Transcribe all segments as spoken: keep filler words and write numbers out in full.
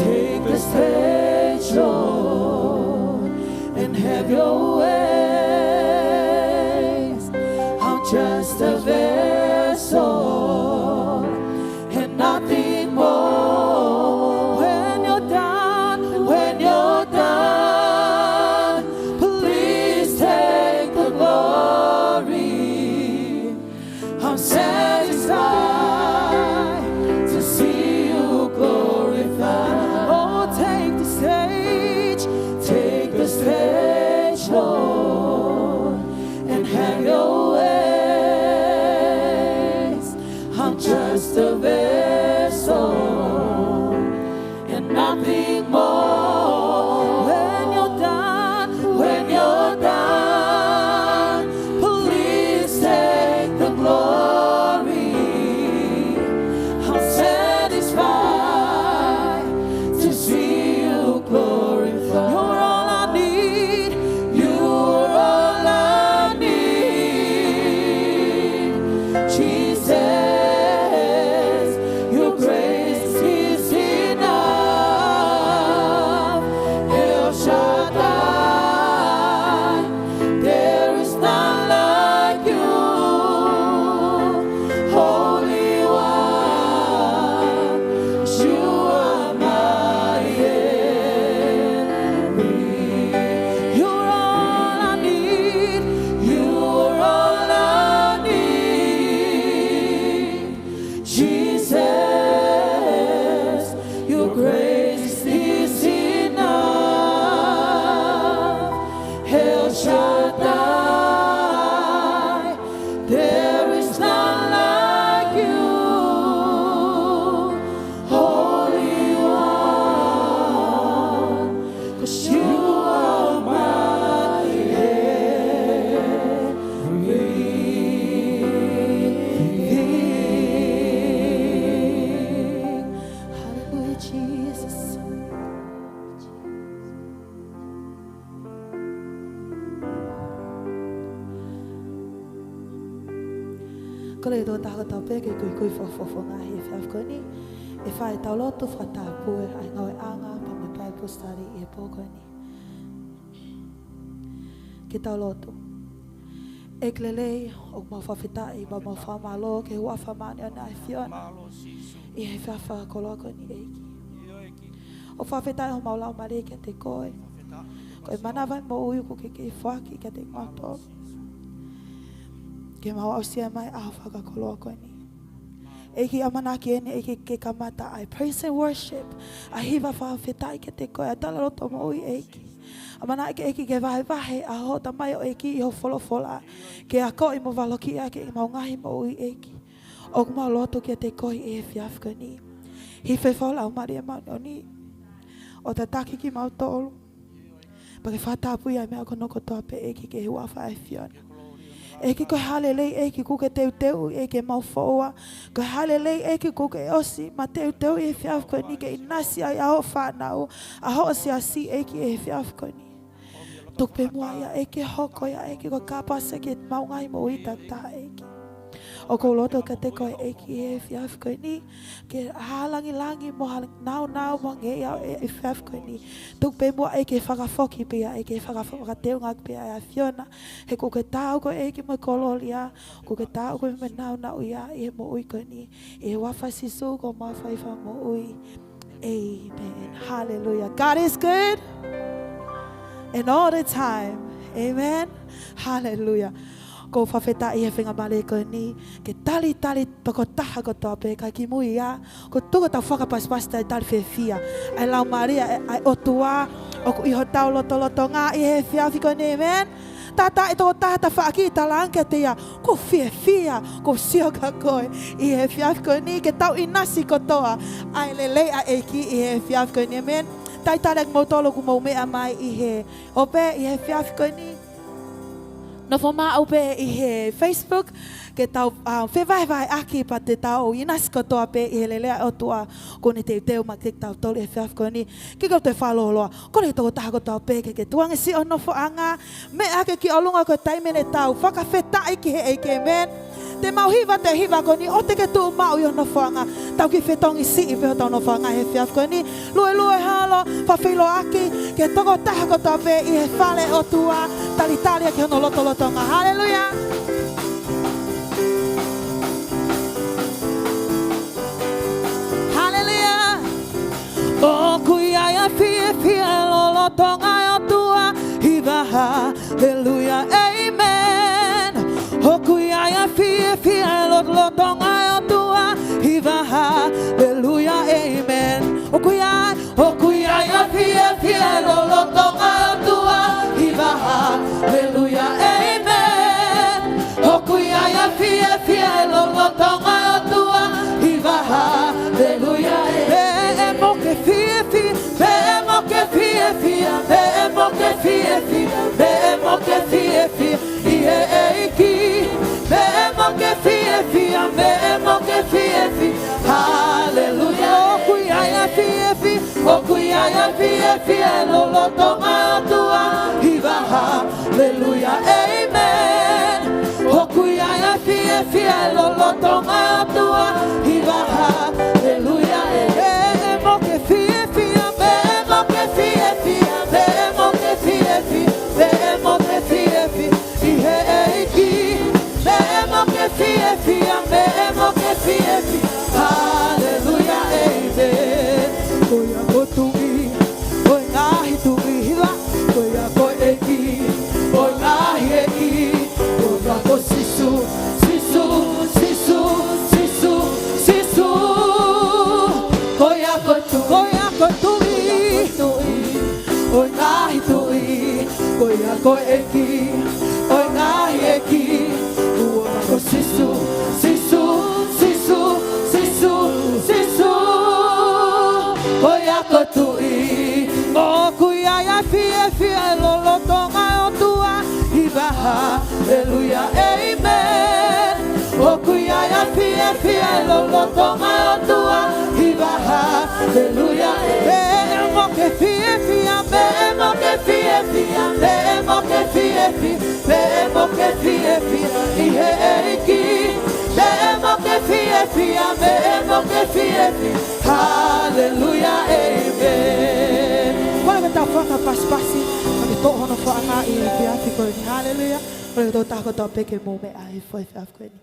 Take the stage, Lord, and have your ways. I'm just a vessel and nothing more. When you're done, when you're done, please take the glory. I'm satisfied to see you glorified. Oh, take the stage, take the stage, Lord, and have your ways. I'm just a vessel and nothing more. When you're done, when you're done, please take the glory. I'm satisfied to see you glorified. You're all I need. You're all I need. Jesus, your grace is enough. El Shaddai, there is none like you. Holy One, you are my everything. You're all I need. You're all I need. Jesus, your grace is enough. El Shaddai, there is none like you. Holy One, 'cause you are my everything. Hallelujah, Jesus. Kole ki he tokotaha kotoa pē ke kuikui fakafofonga he efiafi ko eni. ʻE fai ʻetau lotu fakatapui ʻa e ngāueʻanga pea mo e Bible study ʻi he pō ko eni. Ke tau lotu. ʻEiki lelei, ʻoku mau fakafetaʻi, ʻoku mau fakamālō ki he huafa māʻoniʻoni ʻa e ʻAfiona ʻi he efiafi fakakoloa ko eni, ʻEiki. ʻOku fakafetaʻi homau laumālie kiate koe. Ko e manava ʻo e moʻui ʻoku ke kei foaki kiate kimautolu ke mau aʻusia mai ʻa e ʻaho fakakoloa ko eni. ʻEiki, ʻamanaki eni, ʻEiki, ke kamata ʻa e praise and worship, ʻa e hiva fakafetaʻi kiate koe, ʻa e talaloto moʻui, ʻEiki. ʻAmanaki, ʻEiki, ke vahevahe ʻa hoʻo tamaioʻeiki ʻi ho folofola, ke akoʻi mo valokiʻi ʻaki ʻemau ngaahi moʻui, ʻEiki. ʻOku mau lotu kiate koe ʻi he efiafi ko eni. Hifo hifo ho Laumālie Māʻoniʻoni ʻo tataki kimautolu. Pea ke fakatapui ʻa e meʻa ko eni kotoa pē, ʻEiki, ki he huafa ʻa e ʻAfiona. ʻEiki, ko e hā lelei, ʻEiki, ʻoku ke teuteu, ʻEiki, ke mau foua. Ko e hā lelei, ʻEiki, ʻoku ke ʻosi mateuteu ʻi he efiafi ko eni ke ʻinasi ai ʻa hoʻo fānau, ʻa hoʻo siasi, ʻEiki, ʻi he efiafi ko eni. Tuku pē muʻa ia, ʻEiki, ke hoko ia, ʻEiki, ko e kāpasa ki heʻemau ngaahi moʻui taʻengata, ʻEiki. ʻOku ou lotu kiate koe, ʻEiki, ʻi he efiafi ko eni, ke hā langilangi mo hā nāunau mo ngeia ʻi he efiafi ko eni. Tuku pē muʻa, ʻEiki, ke fakafoki pē ia, ʻEiki, ke fakafo-, fakateunga pē ʻa e ʻAfiona. He ʻoku ke taau koe, ʻEiki, mo e kolōlia, ʻoku ke taau koe mo e nāunau ia ʻi he moʻui ko eni. ʻI he huafa ʻo Sīsū ko homau Fakamoʻui. Amen. Hallelujah. God is good. And all the time. Amen. Hallelujah. ʻOku ou fakafetaʻi he faingamālie ko eni ke talitali tokotaha kotoa pē, ka kimui ia, ʻoku tuku ʻetau fakapasipasi talitali fiefia ʻa e Laumālie ʻa e, ʻa e ʻOtua ʻoku ʻi hotau lotolotonga ʻi he efiafi ko eni. Amen. Tata e tokotaha tafaʻaki, talaange kiate ia, ʻoku ou fiefia kuo u sio kia koe ʻi he efiafi ko eni, ke tau ʻinasi kotoa ʻa e lelei ʻa e ʻEiki ʻi he efiafi ko eni. Amen. Talitali kimoutolu ʻoku mou meʻa mai ʻi he ʻope ʻi he efiafi ko eni. Nofo maʻu pē ʻi he Facebook, ke tau, ah, fevahevaheʻaki pea te tau ʻinasi kotoa pē ʻi he lelei ʻa e ʻOtua kuo ne teuteu maʻa kitautolu ʻi he efiafi ko eni. Ke kau te fakalōloa. Kole ki he tokotaha kotoa pē ke, ke tukuange siʻo nofoʻanga, meʻa hake ki ʻolunga ko e taimi eni ʻetau fakafetaʻi ki he ʻEiki, amen. Te mau hiva atu e hiva ko eni, ʻoua te ke tuʻu maʻu ʻi ho nofoʻanga. Tau kiʻi fetongi siʻi pē hotau nofoʻanga he efiafi ko eni. Luelue holo, fakafeʻiloaki ki he tokotaha kotoa pē ʻi he fale ʻo e ʻOtua, talitali ki hono lotolotonga. Haleluia. Haleluia. ʻOku ʻi ai ʻa e fiefia ʻi he lotolotonga ʻo e ʻOtua, hiva haleluia, amen. ʻOku ʻi ai ʻa e fiefia ʻi he lotolotonga ʻo e ʻOtua, hiva haleluia, amen. ʻOku ʻi ai, ʻoku ʻi ai ʻa e fiefia ʻi he lotolotonga ʻo e ʻOtua, hiva haleluia, amen. ʻOku ʻi ai ʻa e fiefia ʻi he lotolotonga ʻo e ʻOtua, hiva haleluia, amen. Meʻa mo ke fiefia, meʻa mo ke fiefia, meʻa mo ke fiefia, meʻa mo ke fiefia ʻi he ʻEiki. Meʻa mo ke fiefia, meʻa mo ke fiefia. Haleluia. ʻOku ʻi ai ʻa e fiefia, ʻoku ʻi ai ʻa e fiefia ʻi he lotolotonga ʻo e ʻOtua, hiva haleluia, amen. ʻOku ʻi ai ʻa e fiefia ʻi he lotolotonga ʻo e ʻOtua, hiva haleluia, amen. Meʻa mo ke fiefia, meʻa mo ke fiefia, meʻa mo ke fiefia, meʻa mo ke fiefia ʻi he ʻEiki. Meʻa mo ke fiefia, meʻa mo ke fiefia. Haleluia, amen. Ko ia ko e Tuʻi ʻo e ngaahi tuʻi, hiva. Ko ia ko e ʻEiki ʻo e ngaahi ʻeiki. Ko ia ko Sīsū, Sīsū, Sīsū, Sīsū, Sīsū. Ko ia ko e Tuʻi, ko ia ko e Tuʻi, ko ia ko e Tuʻi ʻo e ngaahi tuʻi. Ko ia ko e ʻEiki ʻo e ngaahi ʻeiki. Ko ia ko Sīsū, Sīsū, Sīsū, Sīsū, Sīsū. Ko ia ko e Tuʻi. ʻOku ʻi ai ʻa e fiefia ʻi he lotolotonga ʻo e ʻOtua, hiva haleluia, amen. ʻOku ʻi ai ʻa e fiefia ʻi he lotolotonga ʻo e ʻOtua, hiva haleluia, amen. Meʻa mo ke fiefia, meʻa mo ke fiefia, meʻa mo ke fiefia, meʻa mo ke fiefia ʻi he ʻEiki. Meʻa mo ke fiefia, meʻa mo ke fiefia. Haleluia, amen. Kole ke tau fakapasipasi, ka ke toʻo ho nofoʻanga ʻi he efiafi ko eni. Haleluia. Kole ke tau taha kotoa pē ke mou meʻa ʻi he efiafi ko eni.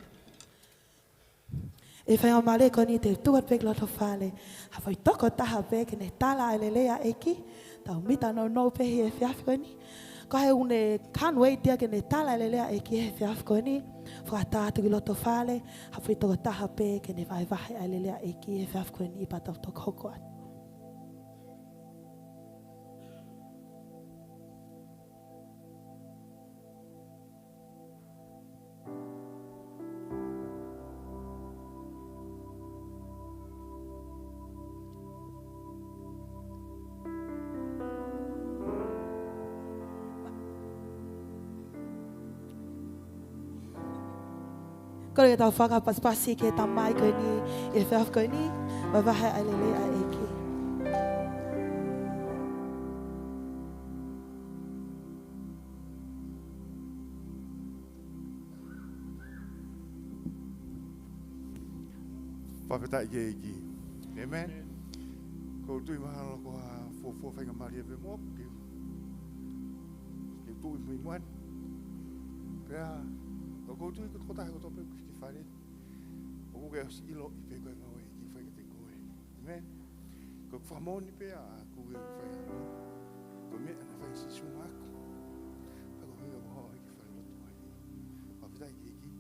ʻI he faingamālie ko eni te u tuku atu pē ki loto fale ha foʻi tokotaha pē ke ne tala ʻa e lelei ʻa e ʻEiki. Tau mita nounou pē he efiafi ko eni. Ko hai ʻoku ne can't wait ia ke ne tala ʻa e lelei ʻa e ʻEiki he efiafi ko eni, fakatau atu ki loto fale ha foʻi tokotaha pē ke ne vahevahe ʻa e lelei ʻa e ʻEiki he efiafi ko eni pea tau toki hoko atu. Kole ke tau fakapasipasi ki he tamai ko eni ʻi he efiafi ko eni, vahevahe ʻa e lelei ʻa e ʻEiki. Fakafetaʻi ki he ʻEiki. Amen. ʻOku ou tui mahalo ko ha fuofua faingamālie pē moʻoku ke, ke tuʻu ʻi muʻa ni. Pea ʻoku ou tui ko e tokotaha kotoa pē ʻoku ke fale, ʻoku ke ʻosi ʻiloʻi pē ko e ngāue ʻa e ʻEiki ʻoku fai kiate koe. Amen. Ko e fakamoʻoni pē ʻaʻaku ʻoku fai ʻaʻaku. Ko e meʻa naʻe fai ʻe Sīsū maʻaku. Pea ko e ʻuhinga ko hoʻo hiki falelotu ai. Fakafetaʻi ki he ʻEiki.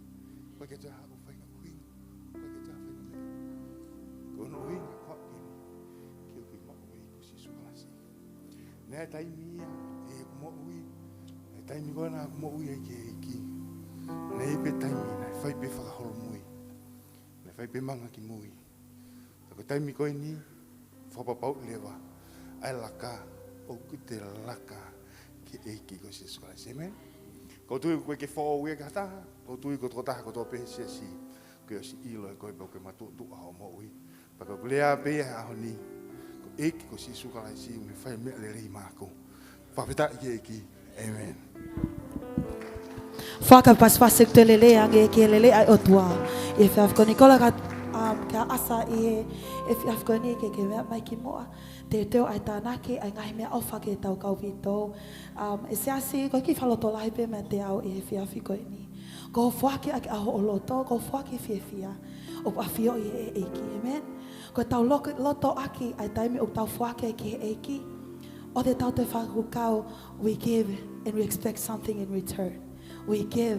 ʻOku ʻikai ke toe haʻaku fai ha ʻuhinga. ʻOku ʻikai ke toe haʻaku fai ha meʻa. Ko hono ʻuhinga ko haʻaku eni ke u kei maʻu e ʻEiki ko Sīsū Kalaisi. Naʻe taimi ia ʻeku moʻui, naʻe taimi ko ē naʻá ku moʻui ai ki he ʻEiki. Naʻe ʻi ai pē taimi naʻe fai pē fakaholomui, naʻe fai pē manga kimui. Ka ko e taimi ko eni, fakapapauʻi leva ʻa e laka, ʻoku te laka ki he ʻEiki ko Sīsū Kalaisi. Amen. ʻOku ou tui ʻoku ʻikai ke foʻou ia ki ha taha, ʻoku ou tui ko e tokotaha kotoa pē he siasi, ʻoku ke ʻosi ʻilo ʻe koe pē ʻoku ke matuʻotuʻa hoʻo moʻui. Pea ko e lea pē ia he ʻaho ni, ko e ʻEiki ko Sīsū Kalaisi ʻoku ne fai e meʻa lelei maʻaku. Fakafetaʻi ki he ʻEiki. Amen. Fakapasipasi ʻoku te lele ange ki he lelei ʻa e ʻOtua. ʻI he efiafi ko eni, kole ka, um, ka ʻasa ʻi he efiafi ko eni ke ke meʻa mai ki muʻa. Teuteu ʻa e tānaki ʻa e ngaahi meʻaʻofa ki heʻetau kau uitou. Um, ʻe siasi, ko e kiʻi fakalotolahi pē meiate au ʻi he efiafi ko eni. Ko e foaki ʻaki ʻa hoʻo loto, ko e foaki fiefia. ʻOku ʻafioʻi ʻe he ʻEiki. Amen. Ko ʻetau loki-, loto ʻaki ʻa e taimi ʻoku tau foaki ai ki he ʻEiki, ʻoku tau toe fakakaukau, we give and we expect something in return. We give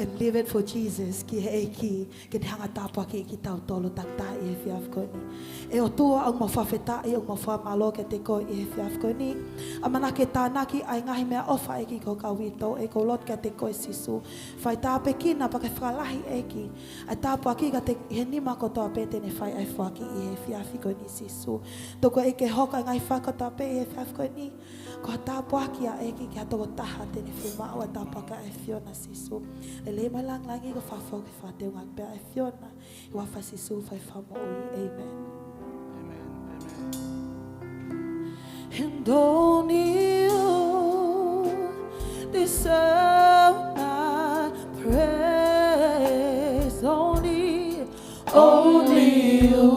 and leave it for Jesus, ki he ʻEiki, ke ne hanga ʻo tāpuakiʻi kitautolu takitaha ʻi he efiafi ko eni. ʻE ʻOtua, ʻoku mau fakafetaʻi, ʻoku mau fakamālō kiate koe ʻi he efiafi ko eni. ʻAmanaki ke tānaki ʻa e ngaahi meʻaʻofa ʻEiki ki ho kau uitou, ʻoku ou lotu kiate koe Sīsū. Fai tāpuekina pea ke fakalahi ʻEiki ʻa e tāpuaki kiate he nima kotoa pē te ne fai ʻa e foaki ʻi he efiafi ko eni Sīsū. Tuku ʻEiki ke hoko ʻa e ngaahi foaki kotoa pē ʻi he efiafi ko eni ko ha tāpuaki ʻa e ʻEiki ki ha tokotaha te ne fiemaʻu ʻa e tāpuaki ʻa e ʻAfiona Sīsū. Lelei mo langilangi ko e fakafoki fakateunga pē ʻa e ʻAfiona. ʻI he huafa ʻo Sīsū fai fakamoʻui. Amen. Amen. Amen. And only you deserve my praise. Only, only you.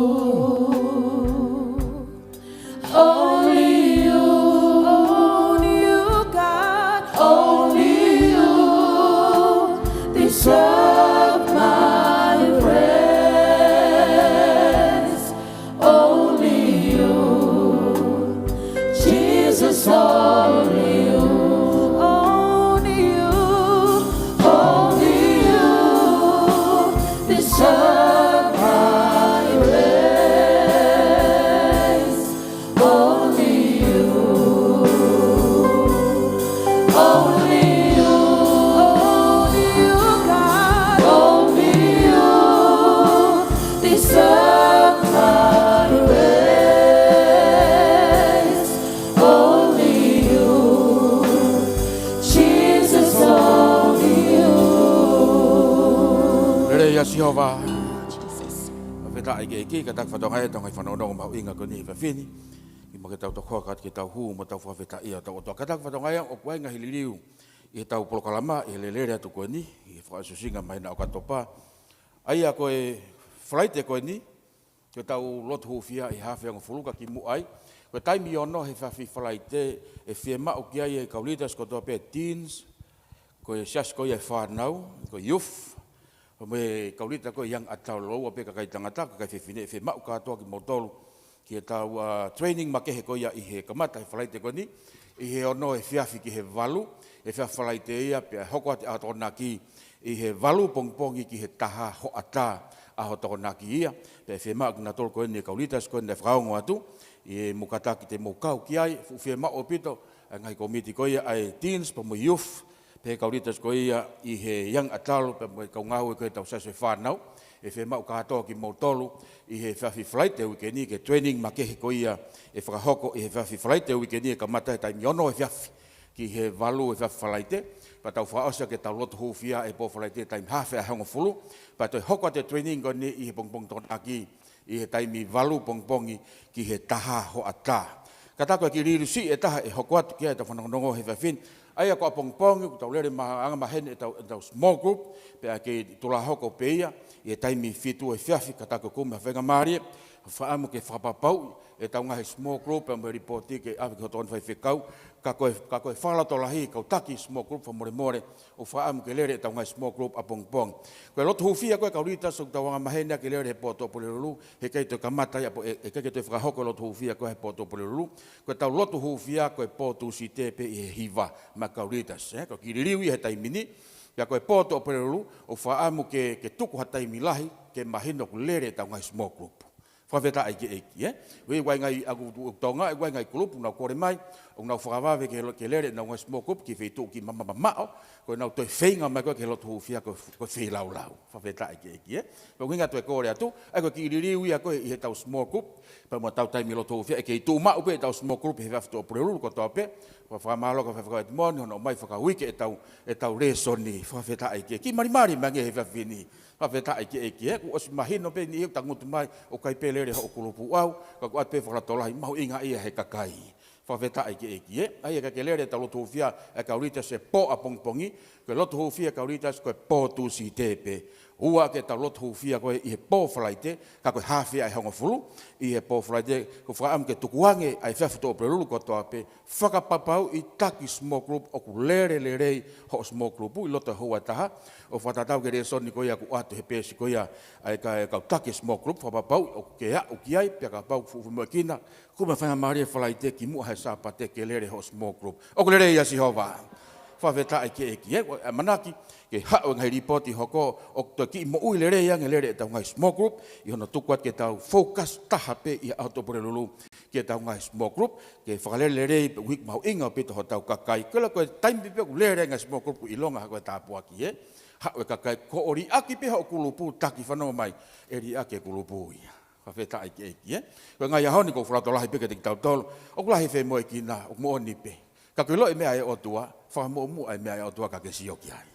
Only you, only you, God, only you deserve my praise. Only you, Jesus, only you, only you, only you deserve my praise. Only you, only you, only you, God, only you deserve my praise. Only you, Jesus, only you. Lelei ʻa Sihova. Jesus. Fakafetaʻi ki he ʻEiki, kātaki fakatokangaʻi ʻetau ngaahi fanongonongo mahuʻinga ko eni he efiafi ni. ʻI muʻa ke tau tokoua kae ke tau hū mo tau fakafetaʻi ʻa hotau ʻOtua. Kātaki fakatokangaʻi ʻoku ʻi ai e ngaahi liliu ʻi heʻetau polokalama ʻi he lelei atu ko eni, ʻi he fakaʻosinga māhina ʻo ʻOkatopa. ʻA ia ko e Falaite ko eni, ko ʻetau lotu hūfia ʻi he hafe hongofulu ka kimuʻa ai. Ko e taimi ono he efiafi Falaite ʻe fiemaʻu ki ai e kau leaders kotoa pē, teens, ko e siasi ko ia e fānau, ko e youth, mo e kau leader ko e young adult, lōua pē kakai tangata, kakai fefine, ʻe fiemaʻu kātoa kimoutolu ki heʻetau, uh, training makehe ko ia ʻi he kamata he Falaite ko eni, ʻi he ono he efiafi ki he valu, efiafi Falaite ia, pea hoko atu ʻa e Tokonaki ʻi he valu pongipongi ki he taha hoʻatā ʻa e Tokonaki ia, pea ʻe fiemaʻu kinautolu ko eni e kau leaders ko eni ʻe fakaongo atu, ʻi he mou kātaki te mou kau ki ai, fuʻu fiemaʻu ʻaupito ʻa e ngaahi kōmiti ko ia ʻa e teens, pea mo e youth, pea kau leaders ko ia ʻi he young adult, pea mo e kau ngāue ko ia ʻetau siasi e fānau, ʻe fiemaʻu kātoa kimoutolu ʻi he efiafi Falaite uike ni ki he training makehe ko ia ʻe fakahoko ʻi he efiafi Falaite uike ni ʻe kamata he taimi ono he efiafi ki he valu he efiafi Falaite, pea tau fakaʻosi ʻaki ʻetau lotu hūfia he pō Falaite taimi hafe ʻa e hongofulu, pea toe hoko atu e training ko eni ʻi he pongipongi Tokonaki, ʻi he taimi valu pongipongi ki he taha hoʻatā. Kātaki ko e kiʻi liliu siʻi ʻe taha ʻe hoko atu ki ai ʻetau fanongonongo he efiafi ni. ʻA ia ko ʻapongipongi, ʻoku tau lele mai ʻa e anga maheni ʻetau, ʻetau small group, pea ʻe kei tuʻu hoko pē ia ʻi he taimi fitu he efiafi, kātaki ko e kumi ha faingamālie, fakaʻamu ke fakapapauʻi ʻetau ngaahi small group, pea mo e lipooti ke ʻave ki hoto faifekau, ka ko e, ka ko e fakalotolahi, kau taki small group, fakamolemole, ʻoku fakaʻamu ke lele ʻetau ngaahi small group ʻapongipongi. Ko e lotu hūfia ko ē kau leaders ʻoku tau anga maheni ʻaki e lele he pō Tuʻapulelulu, heʻikai toe kamata ia pea ʻe, ʻe ʻikai ke toe fakahoko e lotu hūfia ko ē he pō Tuʻapulelulu. Ko ʻetau lotu hūfia ko e pō Tūsite pē ʻi he hiva maʻa e kau leaders, ē, ko e kiʻi liliu ia he taimi ni, pea ko e pō Tuʻapulelulu, ʻoku fakaʻamu ke, ke tuku ha taimi lahi, ke mahino ʻoku lele ʻetau ngaahi small group. Fakafetaʻi ki he ʻEiki, ē? ʻOku ʻi ai e ngaahi, ʻoku, ʻoku tau ngāue, ʻoku ʻi ai e ngaahi kulupu, nau kole mai, ʻoku nau fakavave ke, ke lele ʻenau ngaahi small group ki he feituʻu ki mamaʻo, ko ʻenau toe feinga mai ko ē ki he lotu hūfia ko e, ko e feilaulau. Fakafetaʻi ki he ʻEiki, ē? Pea ʻoku ʻuhinga atu e kole atu, ʻa ia ko e kiʻi liliu ia ko ē ʻi heʻetau small group, pea mo ʻetau taimi lotu hūfia, ʻe kei tuʻu maʻu pē ʻetau small group he efiafi Tuʻapulelulu kotoa pē, pea fakamālō ki he faifekau Edmond, hono ʻomai fakauike ʻetau, ʻetau lēsoni, fakafetaʻi ki he ʻEiki, malimali mai ange he efiafi ni. Fakafetaʻi ki he ʻEiki, ē, kuo ʻosi mahino pē ni ʻi he tangutu mai, ʻoku ʻikai pē lele hoʻo kulupu ʻau, ka kuo ʻoatu pē fakalotolahi mahuʻinga ia he kakai. Fakafetaʻi ki he ʻEiki, ē? ʻA ia ka ke lele ʻetau lotu hūfia ʻa e kau leaders he pō ʻapongipongi, ko e lotu hūfia ʻa e kau leaders ko e pō Tūsite pē. ʻOua ke tau lotu hūfia ko ē ʻi he pō Falaite, ka ko e haafe ʻa e hongofulu ʻi he pō Falaite. ʻOku ou fakaʻamu ke tukuange ʻa e efiafi Tuʻapulelulu kotoa pē, fakapapauʻi taki small group, ʻoku lele lelei hoʻo small group ʻi loto he houa ʻe taha. ʻOku fakatatau ki he lēsoni ko ia ʻoku ʻoatu he peesi ko ia ʻa e ka-, kau taki small group, fakapapauʻi ʻoku ke aʻu ki ai, pea kapau ʻoku fuʻu fuʻu moʻekina, ko e meʻa faingamālie Falaite kimuʻa he Sāpate ke lele hoʻo small group. ʻOku lelei ʻa Sihova. Fakafetaʻi ki he ʻEiki, ē? ʻOku ou ʻamanaki ke haʻu e ngaahi līpooti hoko ʻoku toe kiʻi moʻui lelei ange e lele ʻetau ngaahi small group, ʻi hono tuku atu ke tau focus taha pē ʻi he ʻaho Tuʻapulelulu ki heʻetau ngaahi small group, ke fakalele lelei pē, ʻuhi ʻoku mahuʻinga ʻaupito hotau kakai. Ko e lava ko e taimi pē ʻoku lele ai e ngaahi small group ʻoku ʻilonga hake e tāpuaki, ē? Haʻu e kakai, ko hoʻo liʻaki pē hoʻo kulupu, taki, fanongo mai, ʻe liʻaki e kulupu ia. Fakafetaʻi ki he ʻEiki, ē? Ko e ngaahi ʻaho ni ʻoku ou fakalotolahi pē kiate kitautolu, ʻoku lahi e femoʻuekina, ʻoku moʻoni pē. Ka ko e ʻilo e meʻa ʻa e ʻOtua, fakamuʻomuʻa e meʻa ʻa e ʻOtua ka ke sio ki ai.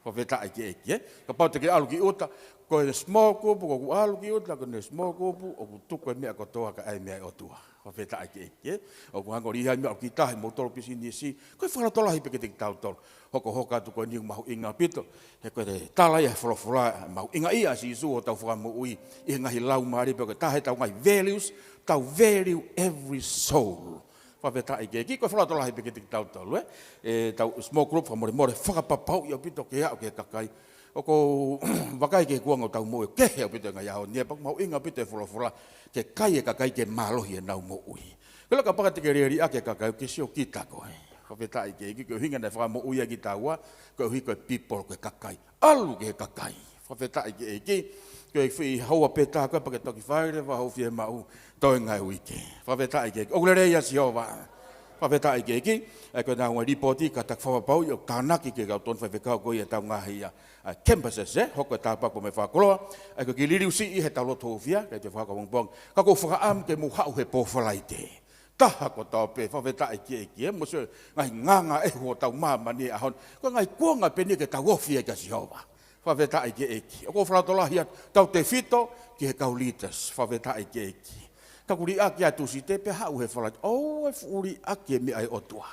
Fakafetaʻi ki he ʻEiki, ē? Kapau te ke ʻalu ki ʻuta, ko e small group ʻoku ʻalu ki ʻuta, ko e small group ʻoku tuku e meʻa kotoa kae ʻai e meʻa ʻa e ʻOtua. Fakafetaʻi ki he ʻEiki, ē? ʻOku hangē ʻoku ʻi ai e meʻa ʻoku ʻi tahi, moutolu pisinisi, ko e fakalotolahi pē kiate kitautolu. Hokohoko atu ko eni ʻoku mahuʻinga ʻaupito, he ko e tala ia he folofola, mahuʻingaʻia ʻa Sīsū ʻo tau fakamoʻui ʻi he ngaahi laumālie, pea ko e taha ʻetau ngaahi values, tau value every soul. Fakafetaʻi ki he ʻEiki, ko e fakalotolahi pē kiate kitautolu, ē? ʻEtau small group, fakamolemole, fakapapauʻi ʻaupito ke aʻu ki he kakai. ʻOku ou vakai ki he kuonga ʻo ʻetau moʻui, kehe ʻaupito e ngaahi ʻaho ni, ē, pea ʻoku mahuʻinga ʻaupito e folofola, ke kai e kakai ke mālohi ʻenau moʻui. Ko e lava kapau te ke lele liʻaki e kakai, ke sio kita koe. Fakafetaʻi ki he ʻEiki, ko e ʻuhinga naʻe fakamoʻui ai kitaua, koeʻuhi ko e people, ko e kakai. ʻAlu ki he kakai. Fakafetaʻi ki he ʻEiki, ko e foʻi houa pē taha ko ē pea ke toki fai leva hoʻo fiemaʻu, toe ngaahi uike. Fakafetaʻi ki he ʻEiki. ʻOku lelei ʻa Sihova. Fakafetaʻi ki he ʻEiki, ē, ko ʻenau ngaahi līpooti, kātaki fakapapauʻi ʻoku tānaki ki he kau tonu faifekau ko ia ʻetau ngaahi, ā, ā, campuses, ē, hoko e tāpuaki mo e fakakoloa, ē, ko e kiʻi liliu siʻi heʻetau lotu hūfia, kae toe fakahoko ʻapongipongi. Ka ʻoku ou fakaʻamu ke mou haʻu he pō Falaite. Taha kotoa pē, fakafetaʻi ki he ʻEiki, ē, mou sio ngaahi ngāngāʻehu hotau māmani he ʻaho ni. Ko e ngaahi kuonga pē eni ke tau ofi ai kia Sihova. Fakafetaʻi ki he ʻEiki. ʻOku ou fakalotolahi atu, tautefito ki he kau leaders. Fakafetaʻi ki he ʻEiki. Ka ʻoku liʻaki ʻa Tūsite pea haʻu he Falaite. ʻOua ʻe fuʻu liʻaki e meʻa ʻa e ʻOtua.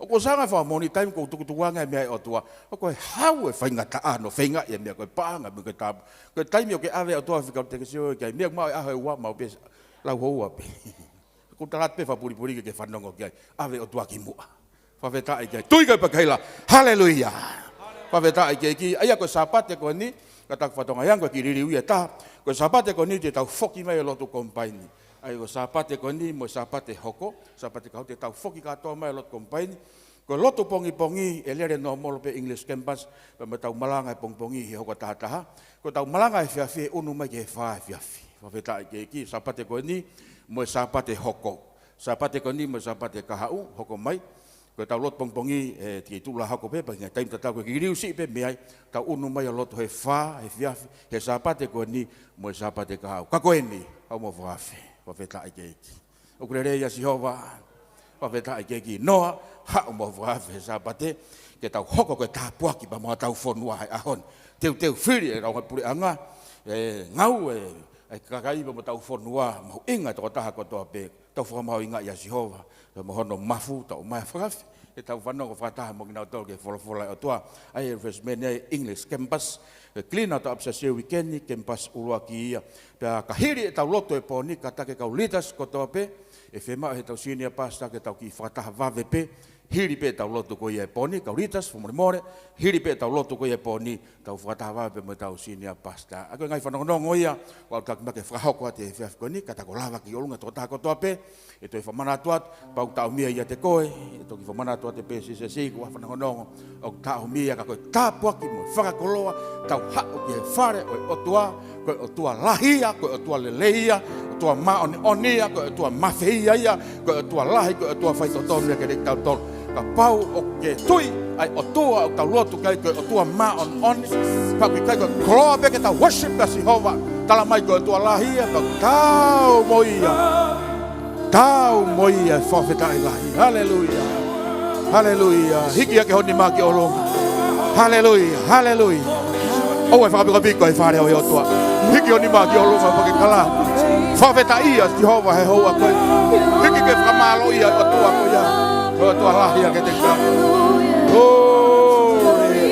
ʻOku ou sanga fakamoʻoni taimi ʻoku ou tukutukuange e meʻa ʻa e ʻOtua, ʻoku ʻi ai e faingataʻa hono feingaʻi e meʻa, ko e paʻanga mo e tāpuaki. Ko e taimi ʻoku ke ʻave e ʻOtua fika te ke sio ki ai, meʻa ʻoku maʻu he ʻaho ʻe ua, maʻu pē lau houa pē. ʻOku ou tala atu pē fakapulipuli ke ke fanongo ki ai. ʻAve e ʻOtua kimuʻa. Fakafetaʻi ki he ʻEiki. Tui ki ai pea ke ʻilo. Haleluia. Fakafetaʻi ki he ʻEiki. ʻA ia ko e Sāpate ko eni, kātaki fakatokangaʻi ange ko e kiʻi liliu ia ʻe taha. Ko e Sāpate ko eni te tau foki mai ʻo lotu combine. ʻA ia ko e Sāpate ko eni mo e Sāpate hoko, Sāpate kahaʻu te tau foki kātoa mai ʻo lotu combine. Ko e lotu pongipongi ʻe lele normal pē English campus, pea mo ʻetau malanga he pongipongi he hoko tahataha. Ko ʻetau malanga he efiafi ʻe ʻunu mai ki he fā he efiafi. Fakafetaʻi ki he ʻEiki, Sāpate ko eni mo e Sāpate hoko. Sāpate ko eni mo e Sāpate kahaʻu, hoko mai. Ko ʻetau lotu pongipongi, ē, te ke tuʻu lā hoko pē, pea ki he taimi tatau ko e kiʻi liliu siʻi pē mei ai, tau ʻunu mai ʻo lotu he fā he efiafi, he Sāpate ko eni mo e Sāpate kahaʻu. Ka ko eni, haʻu mo fakaafe. Fakafetaʻi ki he ʻEiki. ʻOku lelei ʻa Sihova. Fakafetaʻi ki he ʻEiki. Noa, haʻu mo fakaafe he Sāpate, ke tau hoko ko e tāpuaki pea mo hotau fonua he ʻaho ni. Teuteu fili e lau ngaahi puleʻanga, ʻe ngāue, ʻa e kakai pea mo hotau fonua, mahuʻinga e tokotaha kotoa pē, tau fakamahuʻingaʻi ʻa Sihova, pea mo hono mafu, tau mai fakaafe, ke tau fanongo fakataha mo kinautolu ki he folofola ʻa e ʻOtua, ʻa e refreshment ʻa e English campus, ʻe clean out up ʻa e uike ni, campus ʻuluaki ia. Pea ka hili ʻetau lotu he pō ni, kātaki e kau leaders kotoa pē, ʻe fiemaʻu heʻetau senior pastor ke tau kiʻi fakataha vave pē, hili pē ʻetau lotu ko ia he pō ni, kau leaders, fakamolemole, hili pē ʻetau lotu ko ia he pō ni, tau fakataha vave pē mo ʻetau senior pastor. ʻA ia ko e ngaahi fanongonongo ia, ʻoku ou taki mai ke fakahoko atu he efiafi ko eni, kātaki ʻo lava ki ʻolunga e tokotaha kotoa pē, ʻe toe fakamanatu atu, pea ʻoku taʻomia ʻiate koe, ʻe toki fakamanatu atu pē siʻi siʻi kuo fanongonongo, ʻoku taʻomia ka ko e tāpuaki mo e fakakoloa, tau haʻu ki he fale ʻo e ʻOtua, ko e ʻOtua lahi ia, ko e ʻOtua lelei ia, ʻOtua māʻoniʻoni ia, ko e ʻOtua mafeia ia, ko e ʻOtua lahi, ko e ʻOtua faitotonu ia kiate kitautolu. Kapau ʻoku ke tui ʻa e ʻOtua ʻoku tau lotu ki ai ko e ʻOtua māʻoniʻoni, pea ʻoku ʻikai ko e koloa pē ke tau worship kia Sihova, tala mai ko e ʻOtua lahi ia, pea ʻoku tau mo ia. Tau mo ia, fakafetaʻi lahi. Haleluia. Haleluia. Hiki hake ho nima ki ʻolunga. Haleluia. Haleluia. ʻOua ʻe fakapikopiko e fale ʻo e ʻOtua. Hiki ho nima ki ʻolunga pea ke kala. Fakafetaʻi ʻa Sihova he houa ko eni. Hiki ke fakamā Haleluia, ʻOtua ko ia. ʻOtua lahi ʻa ke te ka. Glory.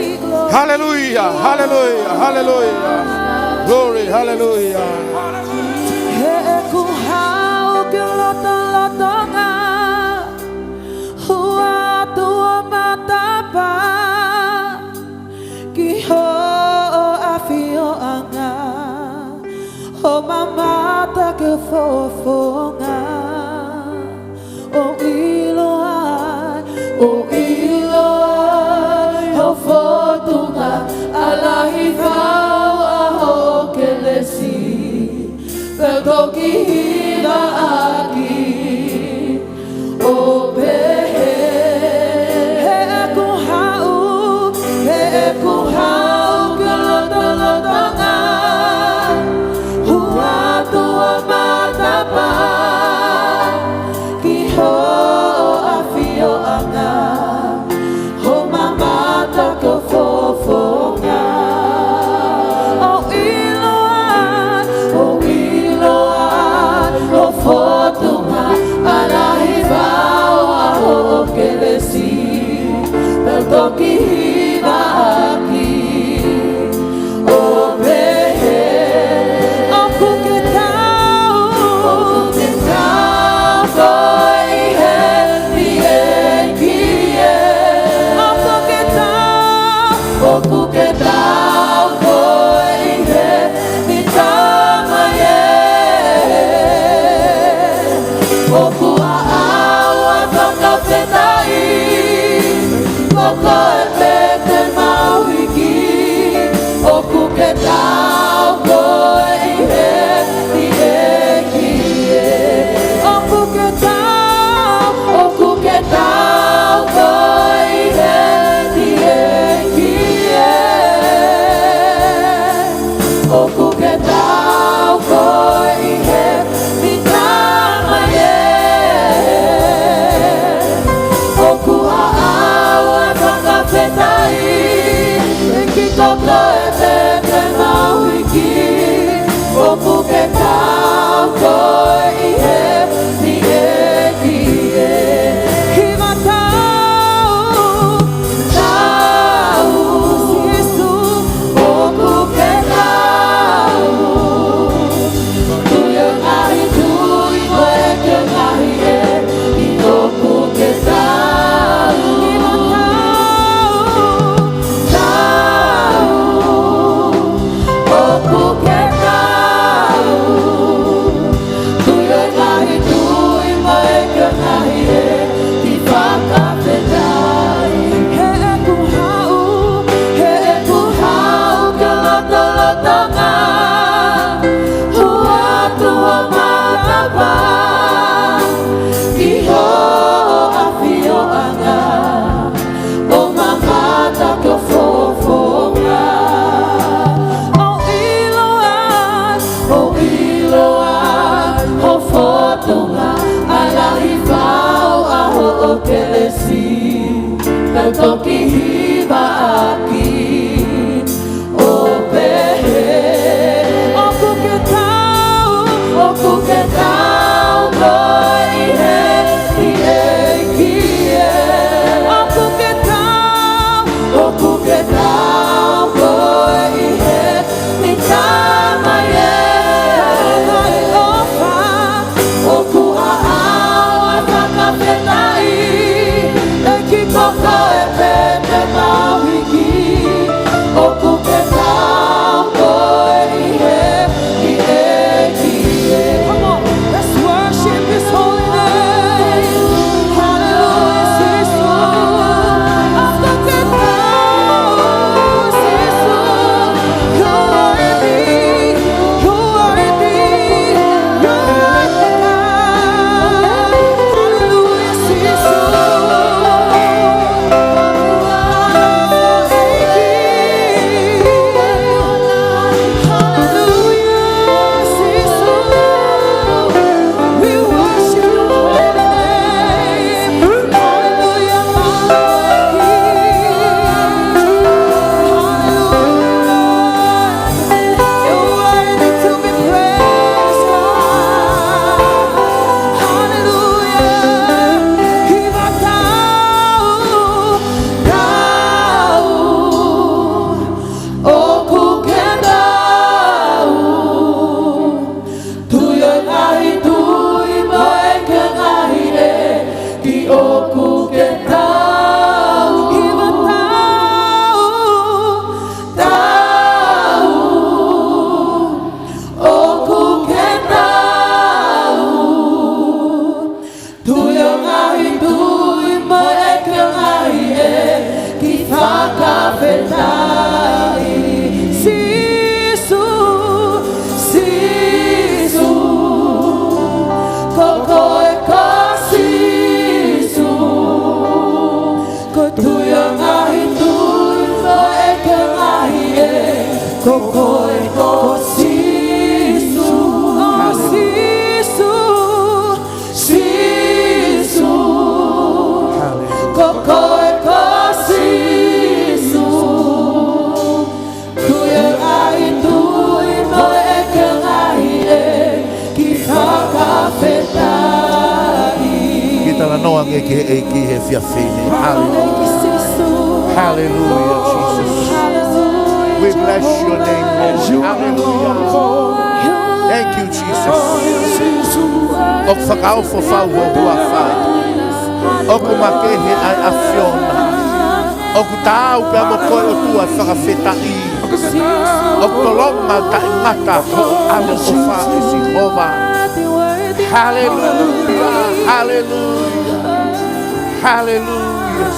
Haleluia, haleluia, haleluia. Glory, haleluia. He ʻoku haʻu ki lotolotonga, hū atu ʻo matapā ki hoʻo ʻafioʻanga, ʻo mamata ki ho fofonga. ʻO ʻilo ai, ʻo ʻilo ai ho fōtunga, ʻa e lahi fau ʻa hoʻo kelesi, pea toki hivaʻaki ʻo pehē. He ʻoku haʻu, he ʻoku haʻu ki lotolotonga, hū atu ʻo matapā ki hoʻo ʻafioʻanga, ʻo mamata ki ho fofonga. ʻO ʻilo ai, ʻo ʻilo ai ho fōtunga, ʻa e lahi fau ʻa hoʻo kelesi, pea toki hivaʻaki ʻo pehē. ʻOku ke taau, ʻoku ke taau koe ʻi heni ʻEiki ē. ʻOku ke taau, ʻoku ke taau koe ʻi heni Tamai ē. ʻOku ʻaʻau ʻa e fakafetaʻi, ko koe pē te mau hiki. ʻOku ke taau koe ʻi heni ʻEiki ē. ʻOku ke taau, ʻoku ke taau koe ʻi heni ʻEiki ē. ʻOku ke taau koe ʻi heni Tamai ē. ʻOku ʻaʻau ʻa e fakafetaʻi, ʻEiki ko koe pē te mau hiki. ʻOku ke taau koe ʻi heni ʻEiki ē. Hiva taau, taau, Sīsū, ʻoku ke taau. Tui ʻo e ngaahi tui, ko e ʻEiki ʻo e ngaahi ʻeiki, ʻoku ke taau. Hiva taau, taau, ʻoku ke taau. Tui ʻo e ngaahi tui, ko e ʻEiki ʻo e ngaahi ʻeiki, fakafetaʻi. He ʻoku haʻu, he ʻoku haʻu ki lotolotonga, hū atu ʻo matapā ki hoʻo ʻafioʻanga, ʻo mamata ki ho fofonga. ʻO ʻilo ai, ʻo ʻilo ai ho fōtunga, ʻa e lahi fau ʻa hoʻo kelesi, pea toki hivaʻaki ʻo pehē. ʻOku ke taau, ʻoku ke taau koe ʻi heni ʻEiki ē. ʻOku ke taau, ʻoku ke taau koe ʻi heni Tamai ē. ʻOku ʻaʻau ʻa e fakafetaʻi, ʻEiki ko koe pē te mau hiki. ʻOku ke taau, hiva taau, taau. ʻOku ke taau. Tui ʻo e ngaahi tui mo e ʻEiki ʻo e ngaahi ʻeiki, fakafetaʻi. Sīsū, Sīsū, ko koe ko Sīsū. Ko e tui ʻo e ngaahi tui mo e ʻEiki ʻo e ngaahi ʻeiki, ko koe ko Sīsū. Sīsū, Sīsū, ko koe ko Sīsū. Tui ʻo e ngaahi tui mo e ʻEiki ʻo e ngaahi ʻeiki, fakafetaʻi. Ke talanoa ange ki he ʻEiki he efiafi ni. Hallelujah. Hallelujah, Jesus. We bless your name, Lord. Hallelujah. Thank you, Jesus. ʻOku fakaofo fau ho huafa. ʻOku makehe ʻa e ʻAfiona. ʻOku taau pea mo koe ʻOtua, fakafetaʻi. ʻOku tolonga taʻengata ho ʻaloʻofa, ʻe Sihova. Hallelujah, hallelujah, hallelujah.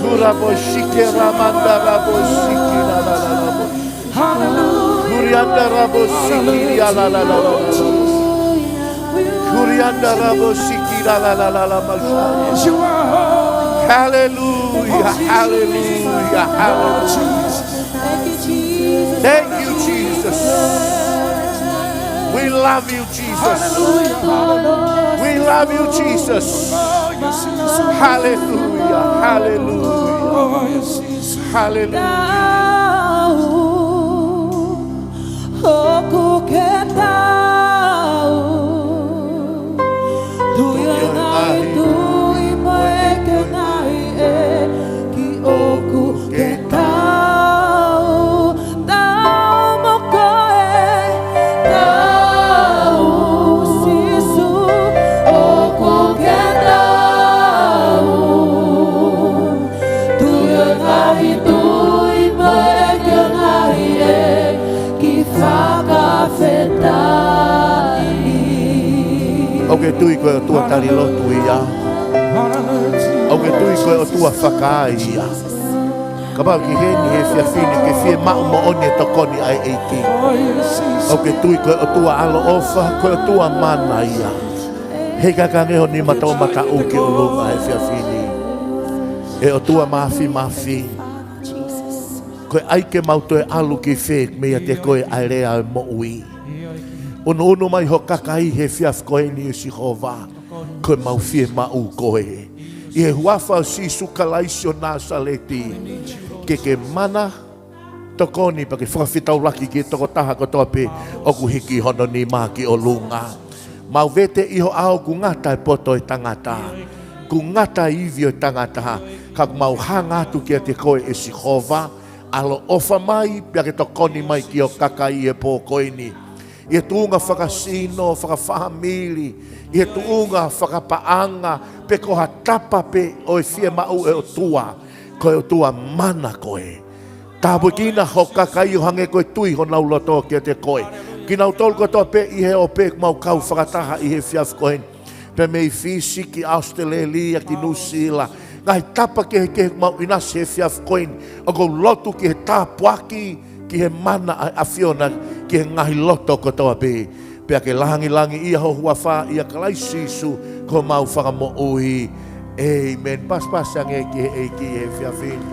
Kurabosike ramanda rabosiki la la la la bo. Kurianda rabosiki la la la la la. Kurianda rabosiki la la la la la. Hallelujah, hallelujah, hallelujah. Thank you, Jesus. We love you, Jesus. We love you, Jesus. Hallelujah, hallelujah. Hallelujah. ʻOku ke taau. Tui ʻo e ngaahi tui mo e ʻEiki ʻo e ngaahi ʻeiki, ʻoku ke taau. Taau mo koe, taau Sīsū, ʻoku ke taau. Tui ʻo e ngaahi tui mo e ʻEiki ʻo e ngaahi ʻeiki, fakafetaʻi. ʻOku ke tui ko e ʻOtua tali lotu ia? ʻOku ke tui ko e ʻOtua fakaai ia? Kapau ʻoku ke ʻi heni he efiafi ni, ke fiemaʻu moʻoni e tokoni ʻa e ʻEiki. ʻOku ke tui ko e ʻOtua ʻaloʻofa, ko e ʻOtua mana ia? Heʻikai ke ange ho nima toʻomataʻu ki ʻolunga he efiafi ni. ʻE ʻOtua Māfimafi, ko e ʻai ke mau toe ʻalu ki fē meiate koe ʻa e lea ʻo e moʻui. ʻUnuʻunu mai ho kakai he efiafi ko eni, ʻe Sihova, ko ʻemau fiemaʻu koe. ʻI he huafa ʻo Sīsū Kalaisi ʻo Nāsaleti, ke ke mana, tokoni pea ke fakafetaulaki ki he tokotaha kotoa pē ʻoku hiki hono nima ki ʻolunga. Mau vete ʻi ho ʻao, ʻoku ngata e poto ʻo e tangata, ʻoku ngata e ivi ʻo e tangata, ka ʻoku mau hanga atu kiate koe, ʻe Sihova, ʻaloʻofa mai pea ke tokoni mai ki ho kakai he pō ko eni. ʻI he tuʻunga fakasino, fakafāmili, ʻi he tuʻunga fakapaʻanga, pe ko ha tapa pē ʻo e fiemaʻu, ʻe ʻOtua, ko e ʻOtua mana koe. Tāpuekina ho kakai ʻo hangē ko e tui honau loto kiate koe. Kinautolu kotoa pē ʻi he ope ʻoku mau kau fakataha ʻi he efiafi ko eni, pea mei Fisi ki ʻAositelēlia ki Nuʻusila, ngaahi tapa kehekehe ʻoku mau ʻinasi he efiafi ko eni, ʻoku ou lotu ki he tāpuaki, ki he mana ʻa e ʻAfiona ki he ngaahi loto kotoa pē. Pea ke langilangiʻia ho huafa, ʻia Kalaisi Sīsū ko homau Fakamoʻui. ʻĒmeni. Pasipasi ange ki he ʻEiki he efiafi ni.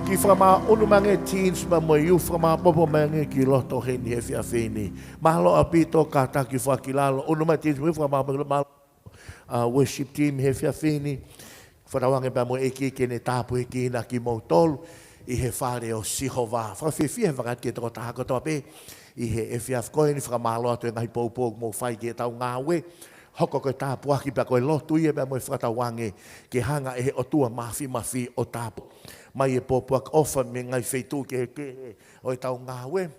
Kiʻi fakamāʻunu mai ange teens pea mo e youth, fakamāʻopoʻopo mai ange ki loto heni he efiafi ni. Mālō ʻaupito, kātaki fakakilalo, ʻunu mai teens mo e youth, fakamāʻopoʻopo, mālō. ʻA, worship team he efiafi ni. Fakatauange pea mo e ʻEiki ke ne tāpuekina kimoutolu ʻi he fale ʻo Sihova. Fakafiefia he fakatapu ki he tokotaha kotoa pē ʻi he efiafi ko eni, fakamālō atu he ngaahi poupou ʻoku mou fai ki heʻetau ngāue. Hoko ko e tāpuaki pea ko e lotu ia pea mo e fakatauange ke hanga ʻe he ʻOtua Māfimafi ʻo tāpuakiʻi mai e pōpoaki ʻofa mei he ngaahi feituʻu kehekehe ʻo ʻetau ngāue.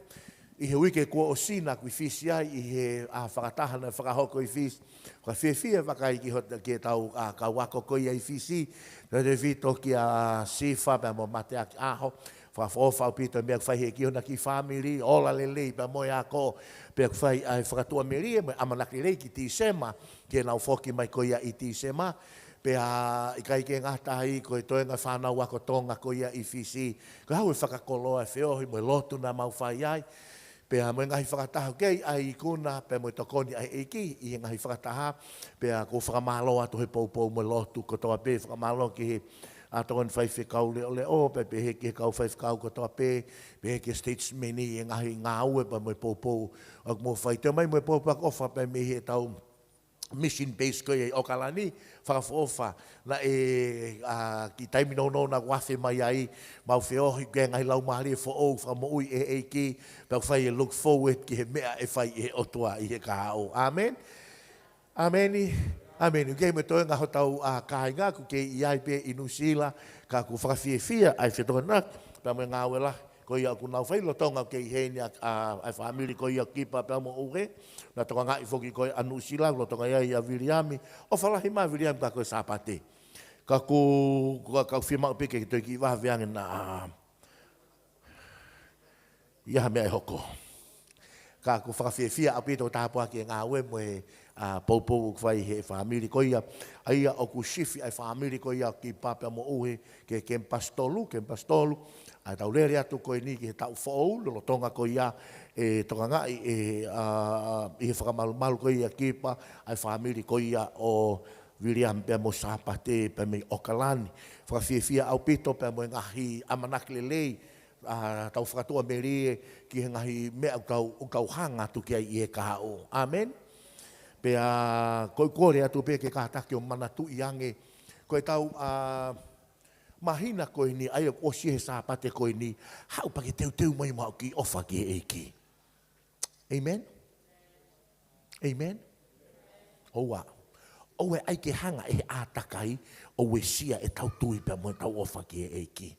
ʻI he uike kuo ʻosi naʻa ku ʻi Fisi ai ʻi he, ʻa, fakataha naʻe fakahoko ʻi Fisi. Fakafiefia e vakai ki hota, ki heʻetau, ʻa, kau ako ko ia ʻi Fisi. Tau tefito kia Sifa pea mo Mateaki ʻAho. Fakaʻofoʻofa ʻaupito e meʻa ʻoku fai he ʻEiki ki hona kiʻi fāmili, ola lelei pea mo e ako. Pea ʻoku fai ʻa e fakatuʻamelie mo e ʻamanaki lelei ki Tīsema, ke nau foki mai ko ia ʻi Tīsema. Pea ʻikai ke ngata ai, ko e toenga fānau ako Tonga ko ia ʻi Fisi, ko e haʻu e fakakoloa e feohi mo e lotu naʻa mau fai ai. Pea mo e ngaahi fakataha ʻoku kei ʻai ikuna, pea mo e tokoni ʻa e ʻEiki ʻi he ngaahi fakataha. Pea ʻoku ou fakamālō atu he poupou mo e lotu kotoa pē, fakamālō ki he, ʻa, tokoni faifekau leʻoleʻo, pea pehē ki he kau faifekau kotoa pē, pehē ki he statesmen ʻi he ngaahi ngāue pea mo e poupou ʻoku mou fai. Toe mai mo e pōpoaki ʻofa pea mei heʻetau mission base ko ia ʻi ʻOkalani, fakaʻofoʻofa. Naʻe, ʻa, kiʻi taimi nounou naʻa ku afe mai ai, mau feohi ki he ngaahi laumālie foʻou fakamoʻui ʻe he ʻEiki, pea ʻoku fai e look forward ki he meʻa ʻe fai ʻe he ʻOtua ʻi he kahaʻu. ʻĀmeni. ʻĀmeni. ʻĀmeni. ʻOku kei mo e toenga hotau, ʻa, kāinga, ʻoku kei ʻi ai pē ʻi Nuʻusila, ka ʻoku fakafiefia ʻa e fetokonaki pea mo e ngāue lahi ko ia ʻoku nau fai lolotonga ʻoku kei ʻi heni ʻa, ʻa, ʻa e fāmili ko ia ʻo Kipa pea mo ʻUhe. Naʻe tokangaʻi foki ko ia ʻa Nuʻusila, lolotonga ia ʻia Viliami. ʻOfa lahi mai Viliami ka ko e Sāpate. Ka ʻoku, ka, ka ʻoku fiemaʻu pē ke toe kiʻi vave ange naʻa ʻi ai ha meʻa ʻe hoko. Ka ʻoku fakafiefia ʻaupito e tāpuaki e ngāue mo e, ʻa, poupou ʻoku fai he fāmili ko ia. ʻA ia ʻoku sifi ʻa e fāmili ko ia ʻo Kipa pea mo ʻUhe ki he kemipasi tolu, kemipasi tolu. ʻA, tau lele atu ko eni ki he taʻu foʻou, lolotonga ko ia ʻe tokangaʻi ʻe, ʻa, ʻi he fakamalumalu ko ia ʻa Kipa ʻa e fāmili ko ia ʻo Viliami pea mo Sāpate pea mei ʻOkalani. Fakafiefia ʻaupito pea mo e ngaahi ʻamanaki lelei, ʻa, tau fakatuʻamelie ki he ngaahi meʻa ʻoku tau, ʻoku tau hanga atu ki ai ʻi he kahaʻu. ʻĀmeni. Pea ʻoku ou kole atu pē ke kātaki ʻo manatuʻi ange, ko ʻetau, ʻa, māhina ko eni, ʻa ia ʻoku ʻosi he Sāpate ko eni, haʻu pea ke teuteu mai mo haʻu ki ʻofa ki he ʻEiki. ʻĒmeni. ʻĒmeni. ʻOua. ʻOua ʻe ʻai ke hanga ʻe he ʻātakai ʻo uesia ʻetau tui pea mo ʻetau ʻofa ki he ʻEiki.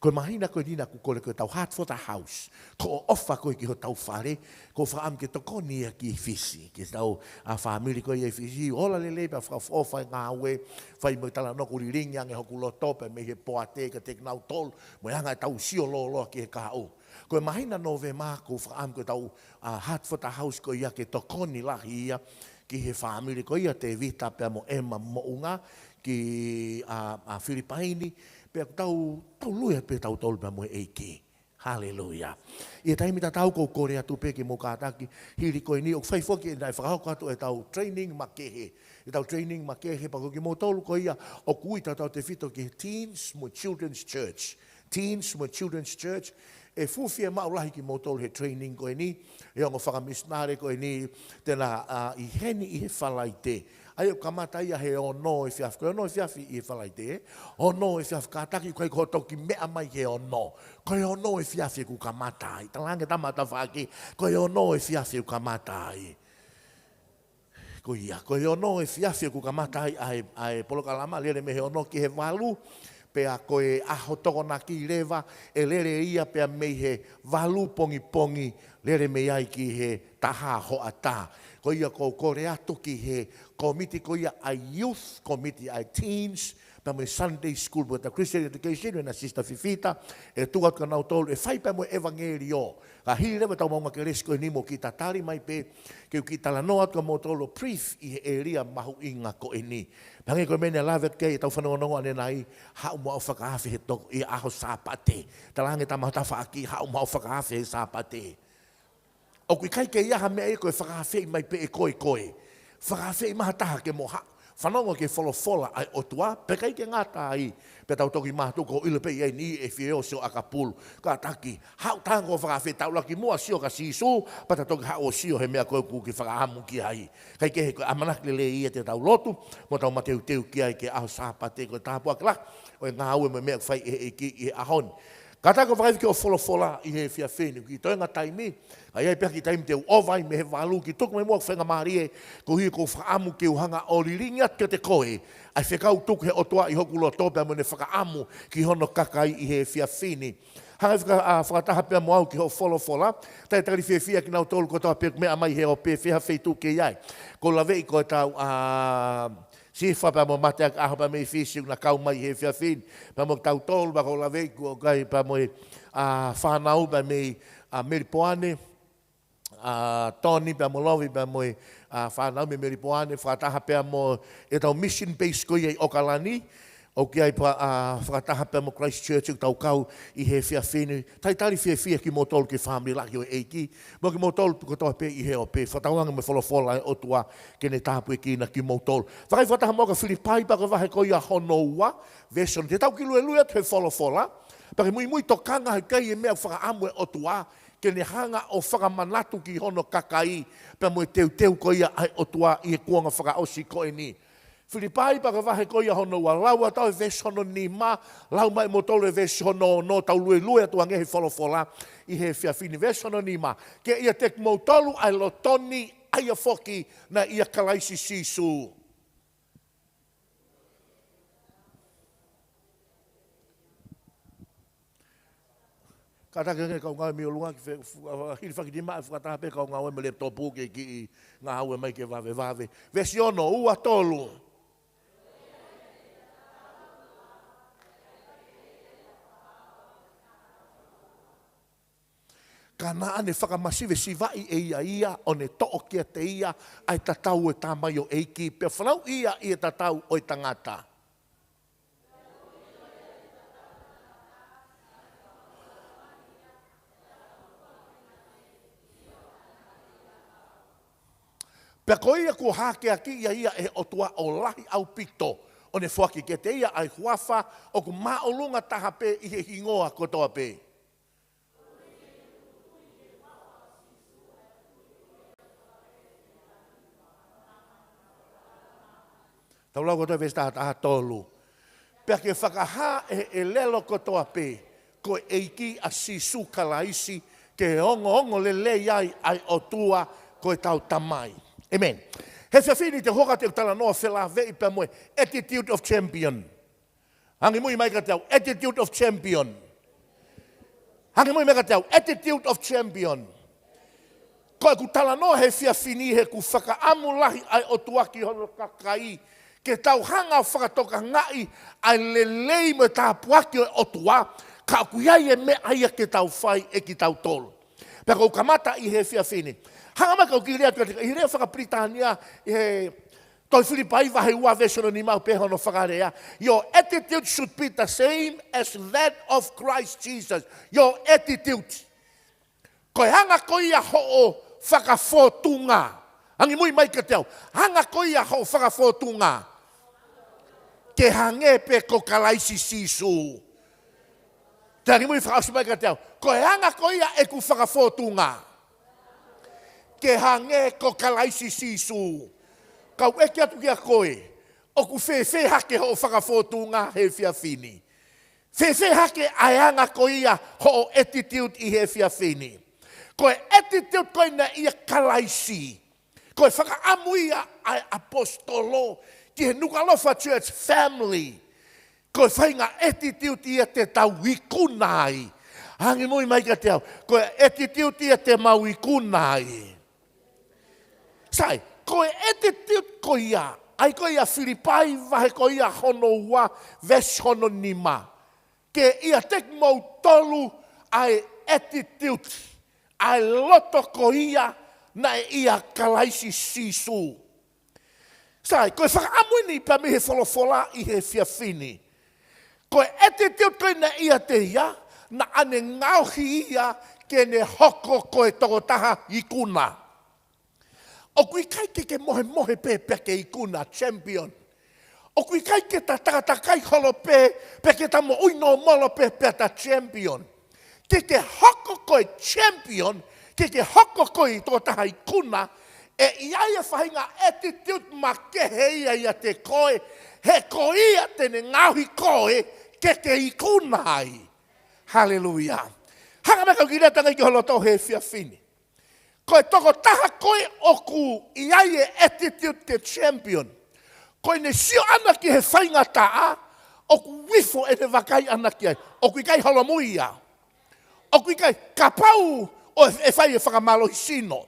Ko e māhina ko eni naʻa ku kole ko ʻetau Heart for the House. Ko e ʻofa ko ē ki hotau fale, ʻoku ou fakaʻamu ke tokoni ia ki Fisi, ki heʻetau, ʻa, fāmili ko ia ʻi Fisi, ola lelei pea fakaʻofoʻofa e ngāue, fai mo e talanoa ʻoku lilingi ange hoku loto pea mei he poate kiate kinautolu, mo e anga ʻetau sio lōloa ki he kahaʻu. Ko e māhina Nōvema ʻoku ou fakaʻamu ko ʻetau, ʻa, Heart for the House ko ia ke tokoni lahi ia ki he fāmili ko ia Tēvita pea mo ʻEma Moʻunga ki, ʻa, ʻa Filipaini, pea ʻoku tau, tau lue pē tautolu pea mo e ʻEiki. Haleluia. ʻI he taimi tatau ʻoku ou kole atu pē ke mou kātaki, hili ko eni ʻoku fai foki ʻe naʻe fakahoko atu ʻetau training makehe. ʻEtau training makehe pea ko kimoutolu ko ia ʻoku ui tautefito ki he Teens mo Children's Church. Teens mo Children's Church, ʻe fuʻu fiemaʻu lahi kimoutolu he training ko eni, he ongo fakamisinale ko eni, te na, ʻa, ʻi heni ʻi he Falaite. ʻA ia ʻoku kamata ia he ono efiafi, ko e ono efiafi ʻi he Falaite, ē? Ono efiafi, kātaki ʻoku ʻikai ko hoʻo toki meʻa mai he ono. Ko e ono efiafi ʻoku kamata ai. Talaange tama tafaʻaki, ko e ono efiafi ʻoku kamata ai. Ko ia, ko e ono efiafi ʻoku kamata ai ʻa e, ʻa e polokalama, lele mei he ono ki he valu, pea ko e ʻaho Tokonaki leva, ʻe lele ia pea mei he valu pongipongi, lele mei ai ki he taha hoʻatā. Ko ia ʻoku ou kole atu ki he kōmiti ko ia ʻa e youth, kōmiti ʻa e teens, pea mo e Sunday school, pea mo e Christian education, ʻena Sister Fifita, ʻe tuku atu kia nautolu, ʻe fai pea mo e ʻevangeliō. Ka hili leva ʻetau maʻunga kelesi ko eni mou kiʻi tatali mai pē, ke u kiʻi talanoa atu kia moutolu brief ʻi he ʻēlia mahuʻinga ko eni. Pea hangē ko e meʻa naʻe lave atu ki ai ʻetau fanongonongo ʻanenai, haʻu mo haʻo fakaafe he toko, ʻi he ʻaho Sāpate. Talaange tama tafaʻaki, haʻu mo haʻo fakaafe he Sāpate. ʻOku ʻikai ke ʻi ai ha meʻa ia ko e fakaafeʻi mai pē ʻe koe koe. Fakaafeʻi mai ha taha ke mo haʻu fanongo ki he folofola ʻa e ʻOtua, pea ʻikai ke ngata ai, pea tau toki mātuku ʻo ʻilo pē ʻi ai ni e fie ʻosi ʻo ʻakapulu. Kātaki, haʻu taha ko e fakaafeʻi, taʻulaki muʻa sio kia Sīsū, pea ta toki haʻu ʻo sio he meʻa ko ē ʻoku ke fakaʻamu ki ai. Kae kehe ko e ʻamanaki lelei ia te tau lotu, mo tau mateuteu ki ai ki he ʻaho Sāpate ko e tāpuaki lahi ʻo e ngāue mo e meʻa ʻoku fai ʻe he ʻEiki ʻi he ʻaho ni. Kātaki ʻo vakai ki hoʻo folofola ʻi he efiafi ni, ʻoku ʻi ai e toenga taimi, ka ʻi ai pē ha kiʻi taimi te u ʻova ai mei he valu ki tuku mai muʻa ki he faingamālie, koeʻuhi ʻoku ou fakaʻamu ke u hanga ʻo lilingi atu kiate koe ʻa e fekau tuku ʻe he ʻOtua ʻi hoku loto pea mo ʻene fakaʻamu ki hono kakai ʻi he efiafi ni. Hanga faka-, ʻa, fakataha pea mo au ki hoʻo folofola. Talitali fiefia kinautolu kotoa pē ʻoku meʻa mai he ope, fē ha feituʻu ʻoku ke ʻi ai. ʻOku ou laveʻi ko ʻetau, ʻa, sifa pea mo mateaki ʻaho pea mei Fisi ʻoku na kau mai he efiafi ni. Pea mo kitautolu pea ʻoku ou laveʻi ko kai pea mo e, ʻa, fānau pea mei, ʻa, Melipoane, ʻa, Toni pea mo Lovi pea mo e, ʻa, fānau mei Melipoane, fakataha pea mo ʻetau mission base ko ia ʻi ʻOkalani. ʻOku ʻi ai pea, ʻa, fakataha pea mo Christchurch ʻoku tau kau ʻi he efiafi ni. Talitali fiefia kimoutolu ki he fāmili lahi ʻo e ʻEiki. Mo kimoutolu kotoa pē ʻi he ope. Fakatauange mo e folofola ʻa e ʻOtua ke ne tāpuekina kimoutolu. Vakai fakataha mo au kia Filipai pea ko e vahe ko ia hono ua, veesi hono, te tau kiʻi luelue atu he folofola. Pea ke muimui tokanga he ʻikai e meʻa ʻoku fakaʻamu e ʻOtua ke ne hanga ʻo fakamanatu ki hono kakai, pea mo e teuteu ko ia ʻa e ʻOtua ʻi he kuonga fakaʻosi ko eni. Filipai pea ko e vahe ko ia hono ua, lau atu au e veesi hono nima, lau mai ʻe moutolu e veesi hono ono, tau luelue atu ange he folofola ʻi he efiafi ni. Veesi hono nima, ke ʻiate kimoutolu ʻa e loto ni, ʻa ia foki naʻe ʻia Kalaisi Sīsū. Kātaki ange kau ngāue mei ʻolunga ki fe-, fu-, ʻa, hilifaki nima ʻe fakataha pē kau ngāue mei he laptop ke kiʻi ngāue mai ke vavevave. Veesi ono, ua, tolu. Ka naʻa ne fakamasivesivaʻi ʻe ia ia, ʻo ne toʻo kiate ia ʻa e tatau ʻo e tamaioʻeiki, pea fanauʻi ia ʻi he tatau ʻo e tangata. Pea ko ia kuo hākeakiʻi ia ʻe he ʻOtua ʻo lahi ʻaupito, ʻo ne foaki kiate ia ʻa e huafa ʻoku māʻolunga taha pē ʻi he hingoa kotoa pē. Tau lau kotoa veesi taha taha tolu. Pea ke fakahā ʻe he ʻelelo kotoa pē, ko e ʻEiki ʻa Sīsū Kalaisi, ke ongoongolelei ai ʻa e ʻOtua ko ʻetau Tamai. ʻĒmeni. He efiafi ni te u hoko atu ʻeku talanoa felāveʻi pea mo e attitude of champion. Angimui mai kiate au, attitude of champion. Angimui mai kiate au, attitude of champion. Ko ʻeku talanoa he efiafi ni he ʻoku fakaʻamu lahi ʻa e ʻOtua ki hono kakai, ke tau hanga ʻo fakatokangaʻi ʻa e lelei mo e tāpuaki ʻo e ʻOtua, ka ʻoku ʻi ai e meʻa ia ke tau fai ʻe kitautolu. Pea ʻoku ou kamata ʻi he efiafi ni. Hanga mai kau kiʻi lea atu ʻi he lea fakapilitānia ʻi he tohi Filipai vahe ua veesi hono nima ʻoku pehē hono fakalea. Your attitude should be the same as that of Christ Jesus. Your attitude. Ko e anga ko ia hoʻo fakafōtunga. Angimui mai kiate au. Anga ko ia hoʻo fakafōtunga. Ke hangē pē ko Kalaisi Sīsū. Te angimui fakaʻosi mai kiate au. Ko e anga ko ia ʻeku fakafōtunga. Ke hangē ko Kalaisi Sīsū. Kau ʻeke atu kia koe. ʻOku fēfē hake hoʻo fakafōtunga he efiafi ni. Fēfē hake ʻa e anga ko ia hoʻo attitude ʻi he efiafi ni. Ko e attitude ko ē naʻe ʻia Kalaisi. Ko e fakaʻamu ia ʻa e ʻaposetolo ki he Nukuʻalofa Church family. Ko e faʻahinga attitude ia te tau ikuna ai. Angimui mai kiate au. Ko e attitude ia te mau ikuna ai. Sai, ko e attitude ko ia, ʻa ia ko ia Filipai vahe ko ia hono ua, veesi hono nima. Ke ʻiate kimoutolu ʻa e attitude, ʻa e loto ko ia naʻe ʻia Kalaisi Sīsū. Sai, ko e fakaʻamu eni pea mei he folofola ʻi he efiafi ni. Ko e attitude ko ē naʻe ʻiate ia, naʻa ne ngaohi ia ke ne hoko ko e tokotaha ikuna. ʻOku ʻikai ke ke mohemohe pē pea ke ikuna, champion. ʻOku ʻikai ke ta takatakai holo pē, pea ke ta moʻui nōmolo pē pea ta champion. Ke ke hoko ko e champion, ke ke hoko ko e tokotaha ikuna, ʻe ʻi ai e faʻahinga attitude makehe ia ʻiate koe, he ko ia te ne ngaohi koe ke ke ikuna ai. Haleluia. Hanga mai kau kiʻi lea atu ange ki ho loto he efiafi ni. Ko e tokotaha ko ē ʻoku ʻi ai e attitude ke champion. Ko ʻene sio ʻana ki he faingataʻa, ʻoku ifo ʻene vakai ʻana ki ai. ʻOku ʻikai holomui ia. ʻOku ʻikai, kapau ʻoku ʻe fai e fakamālohi sino,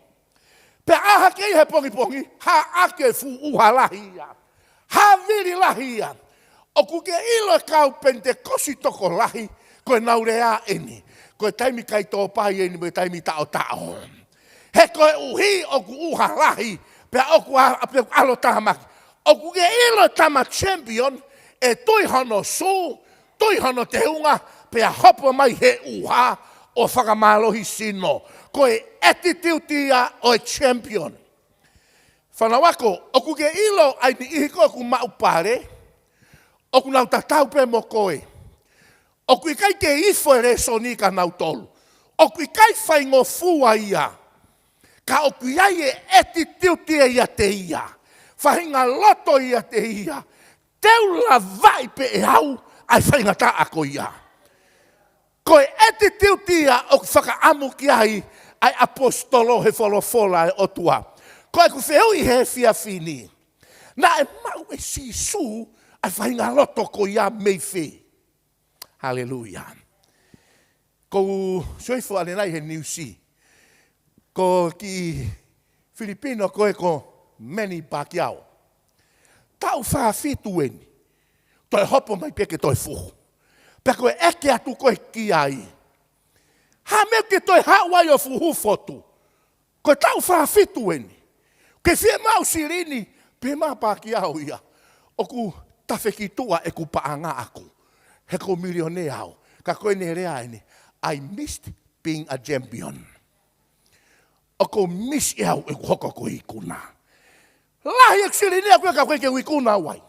pea ʻā hake ia he pongipongi, hā ʻaki e fuʻu ʻuha lahi ia, hā vili lahi ia. ʻOku ke ʻilo e kau Penitekosi tokolahi, ko ʻenau lea ʻeni, ko e taimi kaitōpai ʻeni mo e taimi taʻotaʻo. He koeʻuhi ʻoku ʻuha lahi, pea ʻoku ʻa-, pea ʻoku ʻalu ʻo tāmaki. ʻOku ke ʻilo e tama champion, ʻe tui hono sū, tui hono teunga, pea hopo mai he ʻuha ʻo fakamālohi sino. Ko e attitude ia ʻo e champion. Fānau ako, ʻoku ke ʻilo ʻa e niʻihi ko ē ʻoku maʻu pale, ʻoku nau tatau pē mo koe. ʻOku ʻikai ke ifo e lēsoni kia nautolu. ʻOku ʻikai faingofua ia. Ka ʻoku ʻi ai e attitude ia ʻiate ia. Faʻahinga loto ʻiate ia. Te u lavaʻi pē ʻe au ʻa e faingataʻa ko ia. Ko e attitude ia ʻoku fakaʻamu ki ai ʻa e ʻaposetolo he folofola ʻa e ʻOtua. Ko ʻeku fehuʻi he efiafi ni. Naʻe maʻu ʻe Sīsū ʻa e faʻahinga loto ko ia mei fē? Haleluia. Ko u sio hifo ʻanenai he niusi. Ko e kiʻi Filipino ko ē ko Manny Pacquiao. Taʻu fā fitu ʻeni. Toe hopo mai pē ke toe fuhu. Pea ko e ʻeke atu ko ē ki ai, hā e meʻa ʻoku ke toe haʻu ai ʻo fuhu fotu? Ko e taʻu fā fitu ʻeni. Ke fiemaʻu silini, pehē mai ʻa Pacquiao ia, ʻoku tafe ki tuʻa ʻeku paʻanga ʻaʻaku. He ko e milionea au. Ka ko ʻene lea ʻeni, "I missed being a champion." ʻOku ou miss ʻe au ʻeku hoko ko e ikuna. Lahi ʻeku silini ʻaʻaku ia ka ʻoku ʻikai ke u ikuna au ai.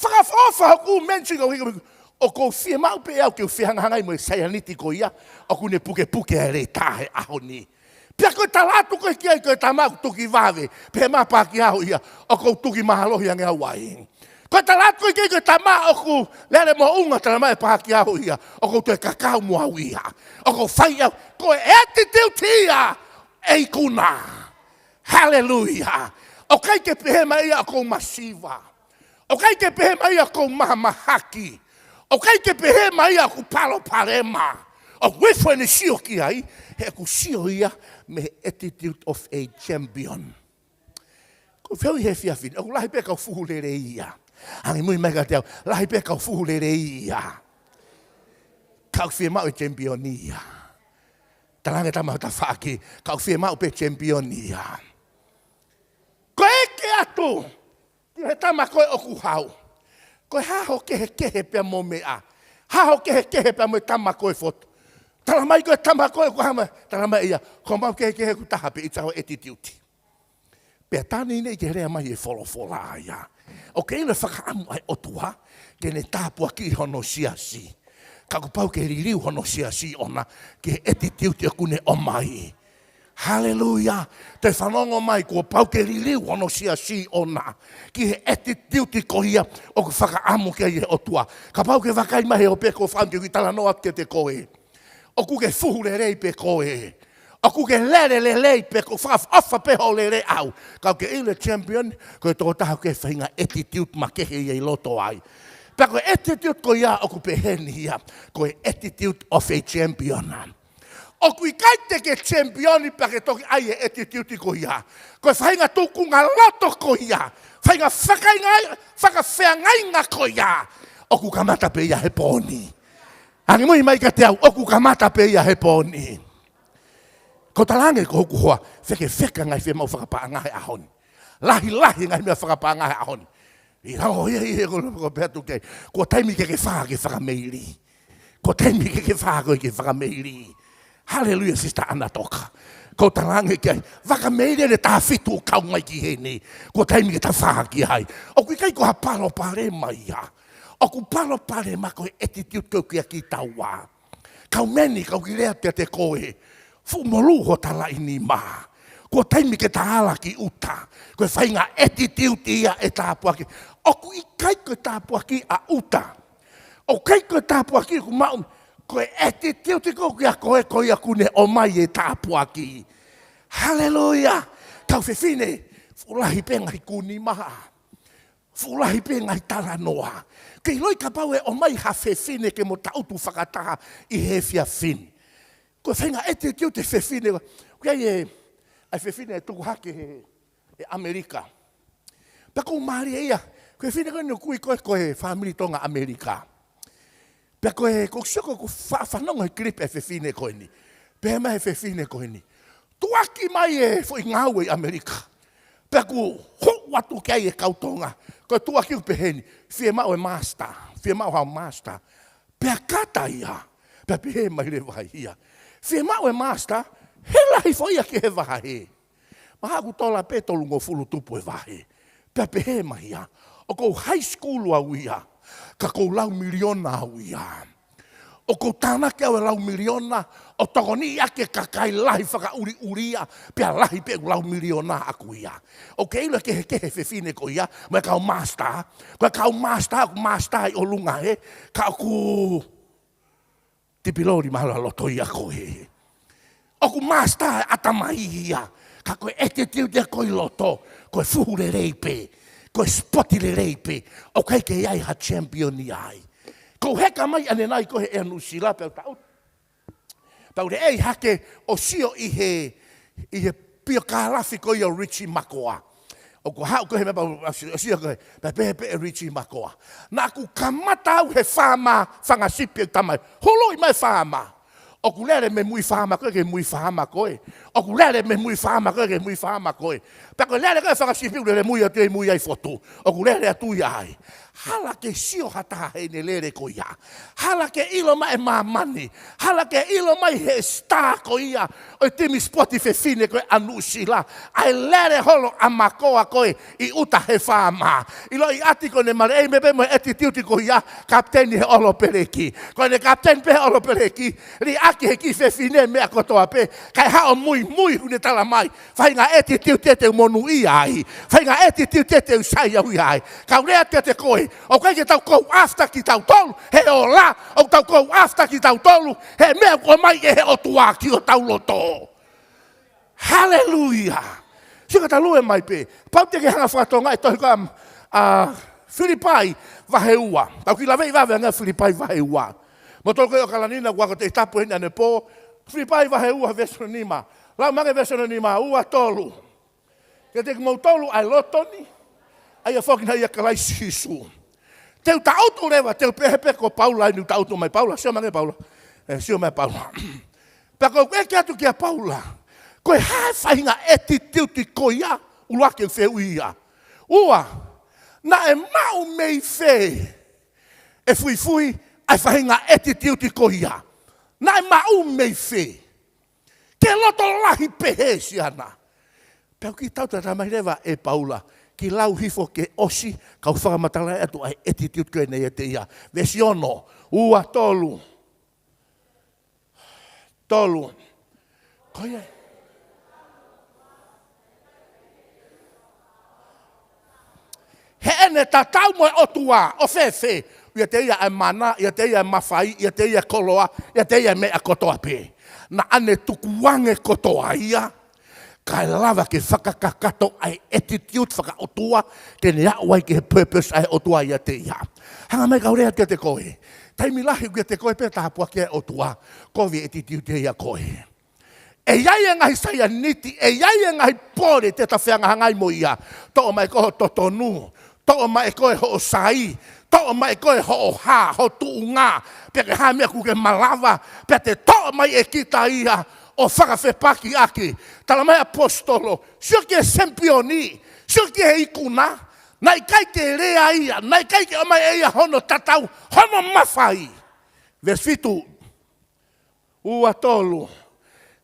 Fakaʻofoʻofa hoku mention ka ʻoku ʻikai ke u ikuna. ʻOku ou fiemaʻu pē ʻe au ke u fehangahangai mo e saianiti ko ia ʻoku ne pukepuke ʻa e lētā he ʻaho ni. Pea ko e tala atu ko ē ki ai ko e tama ʻoku tuki vave, pehē mai ʻa Pacquiao ia, ʻoku ou tuki mālohi ange au ai. Ko e tala atu ko ē ki ai ko e tama ʻoku lele moʻunga, tala mai ʻe Pacquiao ia, ʻoku ou toe kakau mo au ia. ʻOku ou fai au, ko e attitude ia ʻe ikuna. Haleluia. ʻOku ʻikai ke pehē mai ia ʻoku ou masiva. ʻOku ʻikai ke pehē mai ia ʻoku ou mahamahaki. ʻOku ʻikai ke pehē mai ia ʻoku ou palopalema. ʻOku ifo ʻene sio ki ai, he ʻoku sio ia mei he attitude of a champion. Ko e fehuʻi he efiafi ni, ʻoku lahi pē kau fuhu lelei ia? Angimui mai kiate au, lahi pē kau fuhu lelei ia? Ka ʻoku fiemaʻu e champion ia. Talaange tama ho tafaʻaki, ka ʻoku fiemaʻu pē champion ia. Ko e ʻeke atu ki he tama ko ē ʻoku hau, ko e hā hoʻo kehekehe pea mo e meʻa? Hā hoʻo kehekehe pea mo e tama ko ē fotu? Tala mai ko e tama ko ē ʻoku hau mai, tala mai ia, ko ʻemau kehekehe ʻoku taha pē, it's our attitude. Pea tā neʻineʻi ke lea mai e folofola ia. ʻOku ke ʻilo e fakaʻamu ʻa e ʻOtua ke ne tāpuakiʻi hono siasi. Ka kuo pau ke liliu hono siasi ʻoʻona ki he attitude ʻoku ne ʻomai. Haleluia. Toe fanongo mai, kuo pau ke liliu hono siasi ʻoʻona ki he attitude ko ia ʻoku fakaʻamu ki ai e ʻOtua. Kapau ʻoku ke vakai mai he ope ko ē ʻoku ou fai ke u kiʻi talanoa atu kiate koe, ʻoku ke fuhu lelei pē koe. ʻOku ke lele lelei pē koe, fakaʻofoʻofa pē hoʻo lele ʻau. Ka ʻoku ke ʻilo e champion, ko e tokotaha ʻoku ʻi ai e faʻahinga attitude makehe ia ʻi loto ai. Pea ko e attitude ko ia ʻoku peheni ia, ko e attitude of a champion. ʻOku ʻikai te ke champion pea ke toki ʻai e attitude ko ia. Ko e faʻahinga tukunga loto ko ia, faʻahinga fakaʻinga, fakafeangainga ko ia, ʻoku kamata pē ia he pō ni. Angimui mai kiate au, ʻoku kamata pē ia he pō ni. Ko e talaange ko hoku hoa, fekefeka ngaahi fiemaʻu fakapaʻanga he ʻaho ni. Lahilahi ngaahi meʻa fakapaʻanga he ʻaho ni. ʻI he ʻaho ia, ʻi he ko e pehē atu ki ai, ko e taimi ke ke fā ke fakameili. Ko e taimi ke ke fā koe ke fakameili. Haleluia, Sister Anatoka. Ko e talaange ki ai, fakameili ʻene taha fitu kau mai ki heni. Ko e taimi ke ta fā ki ai. ʻOku ʻikai ko ha palopalema ia. ʻOku palopalema ko e attitude ko ē ʻoku ʻiate kitaua. Kau Manny, kau kiʻi lea atu kiate koe. Fuʻu molū ho talaʻi nima. Ko e taimi ke ta ala ki ʻuta, ko e faʻahinga attitude ia ʻe tāpuaki. ʻOku ʻikai ko e tāpuaki ʻa ʻuta. ʻOku ʻikai ko e tāpuaki ʻoku maʻu, ko e attitude ko ē ʻoku ʻiate koe ko ia ʻoku ne ʻomai e tāpuaki. Haleluia. Kau fefine, fuʻu lahi pē ngaahi kū nima. Fuʻu lahi pē ngaahi talanoa. Ke ʻiloʻi kapau ʻe ʻomai ha fefine ke mo tangutu fakataha ʻi he efiafi ni. Ko e faʻahinga attitude e fefine, ko ia e, ʻa e fefine ʻe tuku hake he, he ʻAmelika. Pea ʻoku ou mālieʻia, ko e fefine ko eni ʻoku ui ko e, ko e family Tonga ʻAmelika. Pea ko e, ʻoku ou sio ʻoku ou fa-, fanongo he clip e fefine ko eni. Pehē mai e fefine ko eni, tuʻaki mai e foʻi ngāue ʻi ʻAmelika. Pea ʻoku hū atu ki ai e kau Tonga. Ko e tuʻaki ʻoku pehē ni, fiemaʻu e master, fiemaʻu haʻo master. Pea kata ia, pea pehē mai leva ʻe ia, fiemaʻu e master, he lahi foʻi ia ki he vahe. Mahalo ʻoku tola pē tolungofulu tupu e vahe. Pea pehē mai ia, ʻoku ou high school au ia, ka ʻoku ou lau miliona au ia. ʻOku ou tānaki au e lau miliona, ʻo tokoniʻi ʻaki e kakai lahi fakaʻuliʻulia, pea lahi pē ʻeku lau miliona ʻaku ia. ʻOku ke ʻilo e kehekehe e fefine ko ia mo e kau master, ko e kau master, ʻoku master ʻi ʻolunga he, ka ʻoku tipiloli mālōlō ia ko ē. ʻOku master e ʻatamai ia, ka ko e attitude ia ko ē ʻi loto, ko e fuhu lelei pē, ko e sport lelei pē, ʻoku ʻikai ke ʻi ai ha champion ia ai. ʻOku ou heka mai ʻanenai ko ē he ʻEa Nuʻusila pea u taʻu. Pea u lele hake ʻo sio ʻi he, ʻi he piokālafi ko ia ʻo Richie Makoa. ʻOku ou haʻu ko ē he meʻa pea u sio, sio ko ē, pea pehē pē ʻe Richie Makoa, naʻa ku kamata au he faama, fanga sipi ʻeku tamai. Huluʻi mai faama. ʻOku lele mei mui faama ko ē ki mui faama ko ē. ʻOku lele mei mui faama ko ē ki mui faama ko ē. Pea ko e lele ko ē fanga sipi ʻoku lele mui atu ʻi mui ai fotu. ʻOku lele atu ia ai. Hala ke sio ha taha heʻene lele ko ia. Hala ke ʻilo mai e māmani. Hala ke ʻilo mai he star ko ia ʻo e timi sport fefine ko ē ʻa Nuʻusila. ʻA e lele holo ʻa Makoa ko ē ʻi ʻuta he faama. ʻIloʻi ʻati ko ʻene maleʻei mei pē mo e attitude ko ia, kapiteni he ʻOlopeleki. Ko ʻene kapiteni pē he ʻOlopeleki, liʻaki he kiʻi fefine meʻa kotoa pē, kae haʻu ʻo muimui, ʻoku ne tala mai, faʻahinga attitude te u monūʻia ai, faʻahinga attitude te u saiʻia ai. Ka u lea atu kiate koe, ʻoku ʻikai ke tau go after kitautolu he ola, ʻoku tau go after kitautolu he meʻa ʻoku ʻomai ʻe he ʻOtua ki hotau loto. Haleluia. Sio ka ta lue mai pē. Pau te ke hanga fakatokangaʻi e tohi ko ia, ʻa Filipai vahe ua. Tau kiʻi laveʻi vave ange Filipai vahe ua. Mo tolu ko ē ʻoku kalani na ua ko te tapu heni ʻanepō. Filipai vahe ua veesi nima. Lau mai ange veesi nima, ua, tolu. Kiate kimoutolu ʻa e loto ni, ʻa ia foki naʻe ʻia Kalaisi Sīsū. Te u taʻutu leva, te u pehē pē ko Paula eni, u taʻutu mai Paula, sio mai ange Paula. ʻE, sio mai Paula. Pea ʻoku ou ʻeke atu kia Paula, ko e hā e faʻahinga attitude ko ia, ʻuluaki ʻeku fehuʻi ia. Ua, naʻe maʻu mei fē e fuifui ʻa e faʻahinga attitude ko ia? Naʻe maʻu mei fē? Ke loto lahi pehē siana. Pea u kiʻi tautala mai leva ʻe Paula, kiʻi lau hifo ke ʻosi, kau fakamatalaʻi atu ʻa e attitude ko eni ʻiate ia. Veesi ono, ua, tolu. Tolu. Ko ia. Heʻene tatau mo e ʻOtua, ʻo fēfē? ʻIate ia e mana, ʻiate ia e mafai, ʻiate ia e koloa, ʻiate ia e meʻa kotoa pē. Naʻa ne tukuange kotoa ia, kae lava ke fakakakato ʻa e attitude fakaʻotua, ke ne aʻu ai ki he purpose ʻa e ʻOtua ʻiate ia. Hanga mai kau lea kiate koe. Taimi lahi ʻoku ʻiate koe pē tāpuaki ʻa e ʻOtua, kovi e attitude ʻiate koe. ʻE ʻi ai e ngaahi saianiti, ʻe ʻi ai e ngaahi pole te ta fehangahangai mo ia. Toʻo mai ʻe koe hoʻo totonu, toʻo mai ʻe koe hoʻo sai, toʻo mai ʻe koe hoʻo hā, hoʻo tuʻunga, pea ke hā meʻa ʻoku ke malava, pea te toʻo mai ʻe kita ia ʻo fakafepakiʻaki. Tala mai ʻaposetolo, sio ki he sempioni, sio ki he ikuna, naʻe ʻikai ke lea ia, naʻe ʻikai ke ʻomai ʻe ia hono tatau, hono mafai. Veesi fitu. Ua, tolu.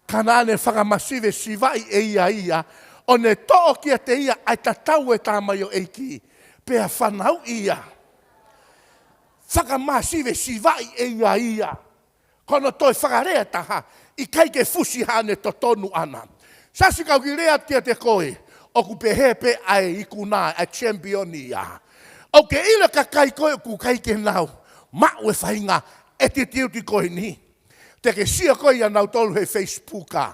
Ka naʻa ne fakamasivesivaʻi ʻe ia ia, ʻo ne toʻo kiate ia ʻa e tatau ʻo e tamaioʻeiki, pea fanauʻi ia. Fakamasivesivaʻi ʻe ia ia. Ko hono toe fakalea ʻe taha, ʻikai ke fusi haʻane totonu ʻana. Siasi, kau kiʻi lea kiate koe, ʻoku pehē pē ʻa e ikuna, ʻa e champion ia. ʻOku ke ʻilo e kakai ko ē ʻoku ʻikai ke nau maʻu e faʻahinga attitude ko eni. Te ke sio koe ʻia nautolu he Facebook ā.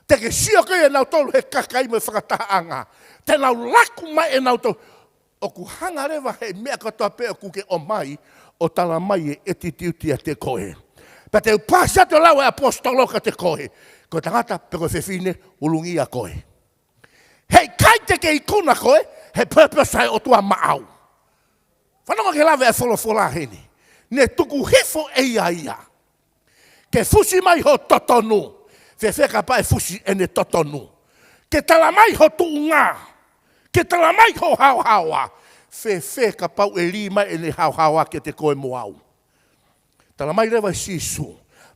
Te ke sio koe ʻia nautolu he kakai mo e fakatahaʻanga. Te nau laku mai ʻe nautolu. ʻOku hanga leva he meʻa kotoa pē ʻoku ke ʻomai ʻo tala mai e attitude ʻiate koe. Pea te u pasi atu e lau ʻa e ʻaposetolo kiate koe, ko e tangata pe ko e fefine, ʻulungia koe. Heʻikai te ke ikuna koe he purpose ʻa e ʻOtua maʻau. Fanongo ki he lave ʻa e folofola heni. Ne tuku hifo ʻe ia ia ke fusi mai ho totonu. Fēfē kapau ʻe fusi ʻene totonu? Ke tala mai ho tuʻunga, ke tala mai ho haohaoa. Fēfē kapau ʻe lī mai ʻene haohaoa kiate koe mo au? Tala mai leva ʻe Sīsū,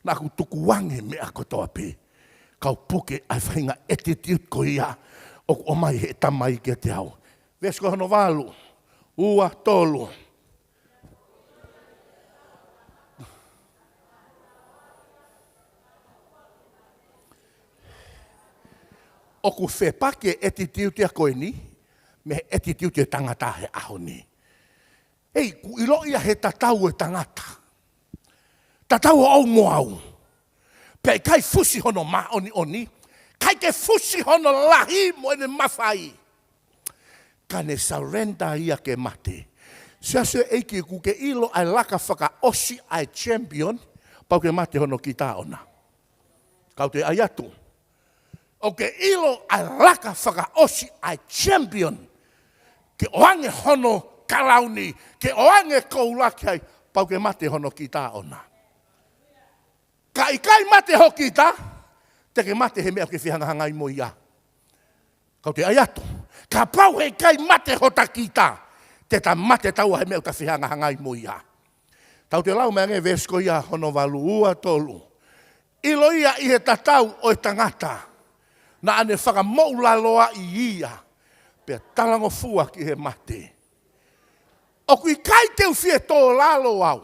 naʻa ku tukuange meʻa kotoa pē, kau puke ʻa e faʻahinga attitude ko ia ʻoku ʻomai he Tamai kiate au. Veesi ko hono valu, ua, tolu. ʻOku fepaki e attitude ia ko eni mei he attitude e tangata he ʻaho ni. Ei, kuo ʻiloʻi ia he tatau e tangata. Tatau ʻoʻou mo au. Pea ʻikai fusi hono māʻoniʻoni, ʻikai ke fusi hono lahi mo ʻene mafai. Ka ne surrender ia ke mate. Siasi ʻeiki, ʻoku ke ʻilo ʻa e laka fakaʻosi ʻa e champion, pau ke mate hono kita ʻoʻona. Kau toe ʻai atu. ʻOku ke ʻilo ʻa e laka fakaʻosi ʻa e champion, ke ʻoange hono kalauni, ke ʻoange koula ki ai, pau ke mate hono kita ʻoʻona. Ka ʻikai mate ho kita, te ke mate he meʻa ʻoku ke fehangahangai mo ia. Kau toe ʻai atu. Kapau heʻikai mate hota kita, te ta mate taua he meʻa ʻoku ta fehangahangai mo ia. Tau toe lau mai ange veesi ko ia hono valu, ua, tolu. ʻIlo ia ʻi he tatau ʻo e tangata, naʻa ne fakamoʻulaloaʻi ia, pea talangofua ki he mate. ʻOku ʻikai te u fie tō lalo au.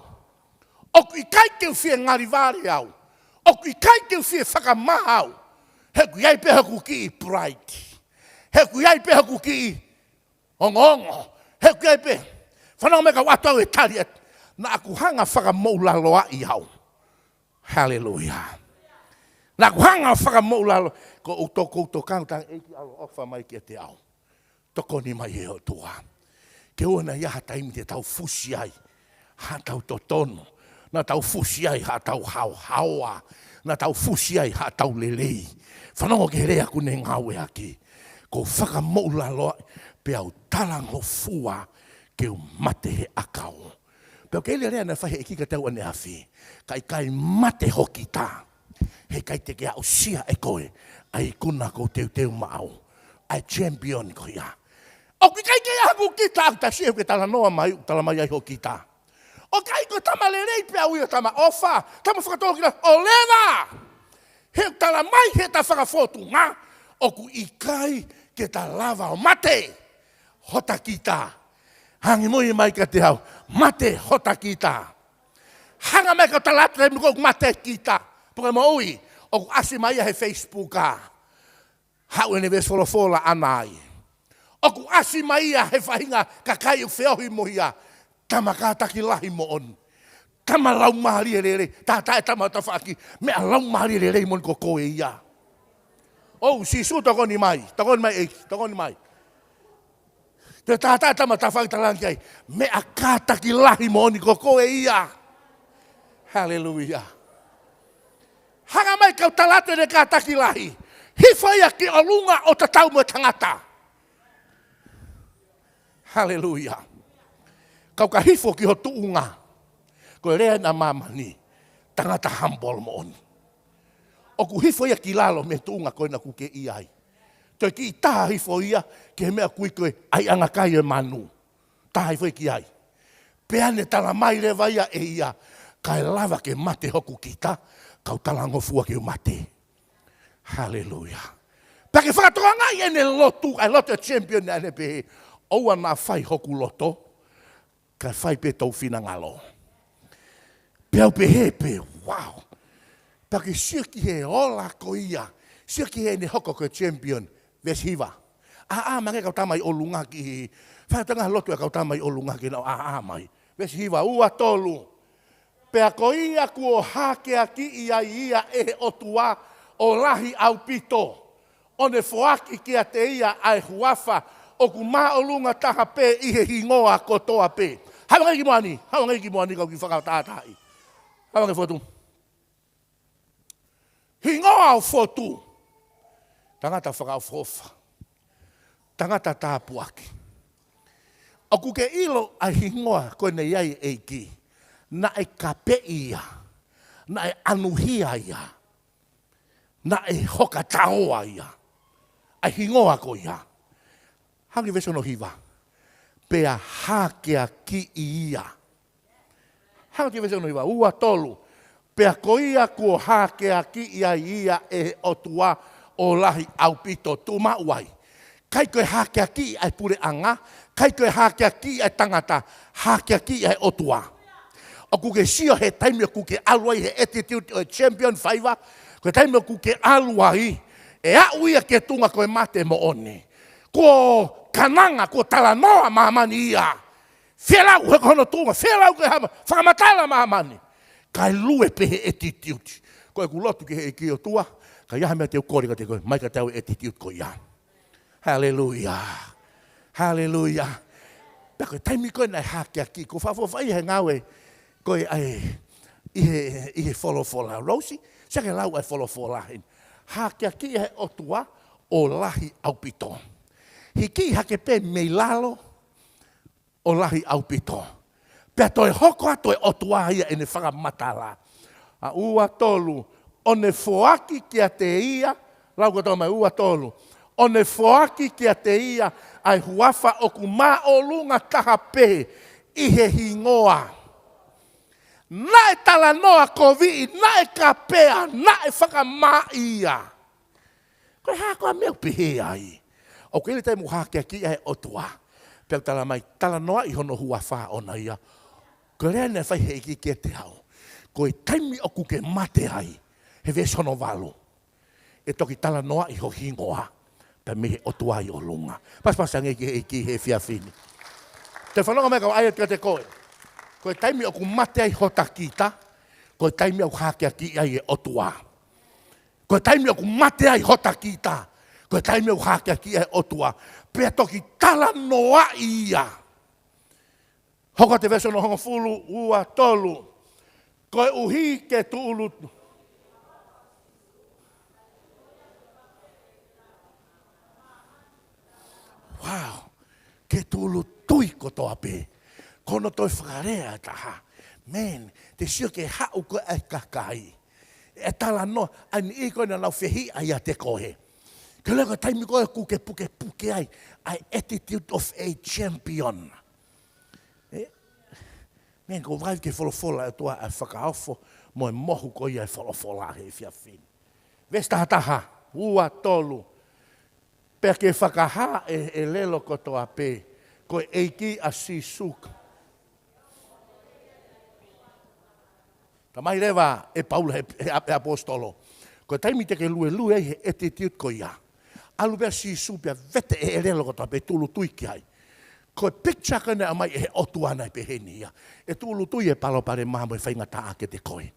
ʻOku ʻikai te u fie ngalivale au. ʻOku ʻikai te u fie fakamā au. He ʻoku ʻi ai pē hoku kiʻi pride. He ʻoku ʻi ai pē hoku kiʻi ongoongo. He ʻoku ʻi ai pē. Fanongo mai kau ʻoatu au e tali atu. Naʻa ku hanga fakamoʻulaloaʻi au. Haleluia. Naʻa ku hanga fakamoʻulalo. Ko u to-, ko u tokanga, tangataʻeiki, ʻaloʻofa mai kiate au. Tokoni mai ʻe ʻOtua. Ke ʻoua naʻa ʻi ai ha taimi te tau fusi ai haʻatau totonu. Naʻa tau fusi ai haʻatau haohaoa. Naʻa tau fusi ai haʻatau lelei. Fanongo ki he lea ʻoku ne ngāueʻaki. Ko u fakamoʻulaloa pea u talangofua ke u mate he ʻakau. Pea ʻoku kei lelea naʻe fai he ʻEiki kiate au ʻaneafi. Ka ʻikai mate ho kita, heʻikai te ke aʻusia ʻe koe ʻa e ikuna ʻoku ou teuteu maʻau. ʻA e champion ko ia. ʻOku ʻikai ke ʻi ai haku kita, ʻoku ta sio ki he talanoa mai, ʻoku tala mai ai ho kita. ʻOku ʻikai ko e tama lelei pē au ia, tama ʻofa, tama fakatōkilalo, ʻo leva. He ʻoku tala mai heʻeta fakafōtunga, ʻoku ʻikai ke ta lava ʻo mate hota kita. Hangē mo ia mai kiate au, mate hota kita. Hanga mai kau tala atu taimi ko ē ʻoku mate kita. Puke moʻui, ʻoku ʻasi mai ia he Facebook ʻa. Haʻu ʻene veesi folofola ʻana ai. ʻOku ʻasi mai ia he faʻahinga kakai ʻoku feohi mo ia. Tama kātaki lahi moʻoni. Tama laumālie lelei. Tātā e tama tafaʻaki. Meʻa laumālie lelei moʻoni ko koe ia. ʻOu, Sīsū tokoni mai. Tokoni mai ʻEiki. Tokoni mai. Te tātā e tama tafaʻaki talaange ki ai. Meʻa kātaki lahi moʻoni ko koe ia. Haleluia. Hanga mai kau tala atu ʻene kātaki lahi. Hifo ia ki ʻolunga ʻo tatau mo e tangata. Haleluia. Kau ka hifo ki ho tuʻunga. Ko e lea ʻa māmani. Tangata humble moʻoni. ʻOku hifo ia ki lalo mei he tuʻunga ko ena ʻoku ke ʻi ai. Toe kiʻi taha hifo ia ki he meʻa ʻoku ui ko e ʻaiʻanga kai e manu. Taha hifo ia ki ai. Pea ne tala mai leva ia ʻe ia, kae lava ke mate hoku kita, kau talangofua ke u mate. Haleluia. Pea ke fakatokangaʻi ʻene lotu, ʻa e lotu e champion naʻa ne pehē, ʻoua naʻa fai hoku loto, kae fai pē ʻe tou finangalo. Pea u pehē pē, wow. Pea ke sio ki he ola ko ia, sio ki heʻene hoko ko e champion, veesi hiva. ʻĀ, ʻā mai ange kau tama ʻi ʻolunga ki, fai atu ange ha lotu ʻa e kau tama ʻi ʻolunga ki heʻenau ʻā, ʻā mai. Veesi hiva, ua, tolu. Pea ko ia kuo hākeakiʻi ai ia ʻe he ʻOtua ʻo lahi ʻaupito, ʻo ne foaki kiate ia ʻa e huafa ʻoku māʻolunga taha pē ʻi he hingoa kotoa pē. Haʻu ange ki muʻa ni, haʻu ange ki muʻa ni kau kiʻi fakatātaaʻi. Haʻu ange Fotu. Hingoa ʻo fotu. Tangata fakaʻofoʻofa. Tangata tāpuaki. ʻOku ke ʻilo ʻa e hingoa ko eni ʻa e ʻEiki. Naʻe kapeʻi ia. Naʻe ʻanuhia ia. Naʻe hoka taoa ia. ʻA e hingoa ko ia. Hangē veesi hono hiva. Pea hākeakiʻi ia. Hangē veesi hono hiva, ua tolu. Pea ko ia kuo hākeakiʻi ai ia ʻe he ʻOtua ʻo lahi ʻaupito. Tuʻu maʻu ai. ʻIkai ko e hākeakiʻi ʻa e puleʻanga, ʻikai ko e hākeakiʻi ʻa e tangata, hākeakiʻi ʻa e ʻOtua. ʻOku ke sio he taimi ʻoku ke ʻalu ai he attitude ʻo e champion faiva, ko e taimi ʻoku ke ʻalu ai, ʻe aʻu ia ki he tuʻunga ko e mate moʻoni. Kuo kananga, kuo talanoa māmani ia. Fielau he ko hono tuʻunga, fielau ke hama, fakamatala māmani. Kae lue pē he attitude. Ko ʻeku lotu ki he ʻEiki ʻOtua, ka ʻi ai ha meʻa te u kole kiate koe, mai kiate au e attitude ko ia. Haleluia. Haleluia. Pea ko e taimi ko ē naʻe hākeakiʻi, ko e fakaʻofoʻofa ia he ngāue, ko e ʻai, ʻi he, ʻi he folofola. Rosie, sia ke lau ʻa e folofola heni. Hākeakiʻi ʻa e ʻOtua ʻo lahi ʻaupito. Hiki hake pē mei lalo, ʻo lahi ʻaupito. Pea toe hoko atu e ʻOtua ia ʻene fakamatala. ʻA ua tolu, ʻo ne foaki kiate ia, lau kotoa mai ua tolu, ʻo ne foaki kiate ia ʻa e huafa ʻoku māʻolunga taha pē ʻi he hingoa. Naʻe talanoa koviʻi, naʻe kapea, naʻe fakamāʻi ia. Ko e hā koā meʻa ʻoku pehē ai? ʻOku ʻi ai e taimi ʻoku hākeakiʻi ai e ʻOtua. Pea ʻoku tala mai, talanoaʻi hono huafa ʻona ia. Ko e lea naʻe fai he ʻEiki kiate au. Ko e taimi ʻoku ke mate ai, he veesi hono valu, ʻe toki talanoaʻi ho hingoa pea mei he ʻOtua ʻi ʻolunga. Pasipasi ange ki he ʻEiki he efiafi ni. Te fanongo mai kau ʻai atu kiate koe. Ko e taimi ʻoku mate ai hota kita, ko e taimi ʻoku hākeakiʻi ai e ʻOtua. Ko e taimi ʻoku mate ai hota kita, ko e taimi ʻoku hākeakiʻi ai e ʻOtua. Pea toki talanoaʻi ia. Hoko atu e veesi hono hongofulu, ua tolu. Koeʻuhi ke tūʻulu. Wow. Ke tūʻulutui kotoa pē. Ko hono toe fakalea ʻe taha. Man, te sio ki he haʻu ko ē ʻa e kakai. ʻE talanoa, ʻa e niʻihi ko ē naʻa nau fehiʻa ʻiate koe. Ke lea ko e taimi ko ē ʻoku ke pukepuke ai, ʻa e attitude of a champion. ʻE? Man, ʻoku ou vakai ki he folofola ʻa e ʻOtua ʻa e fakaofo mo e mohu ko ia ʻa e folofola he efiafi ni. Veesi taha taha, ua tolu. Pea ke fakahā ʻe he ʻelelo kotoa pē, ko e ʻEiki ʻa Sīsū. Talamai leva ʻe Paula he, he, he ʻaposetolo. Ko e taimi te ke luelue ai he attitude ko ia. ʻAlu pē ʻa Sīsū pea vete ʻe he ʻelelo kotoa pē tūʻulutui ki ai. Ko e picture ko ē naʻe ʻomai ʻe he ʻOtua naʻe pehē ni ia. ʻE tūʻulutui e palopalema mo e faingataʻa kiate koe.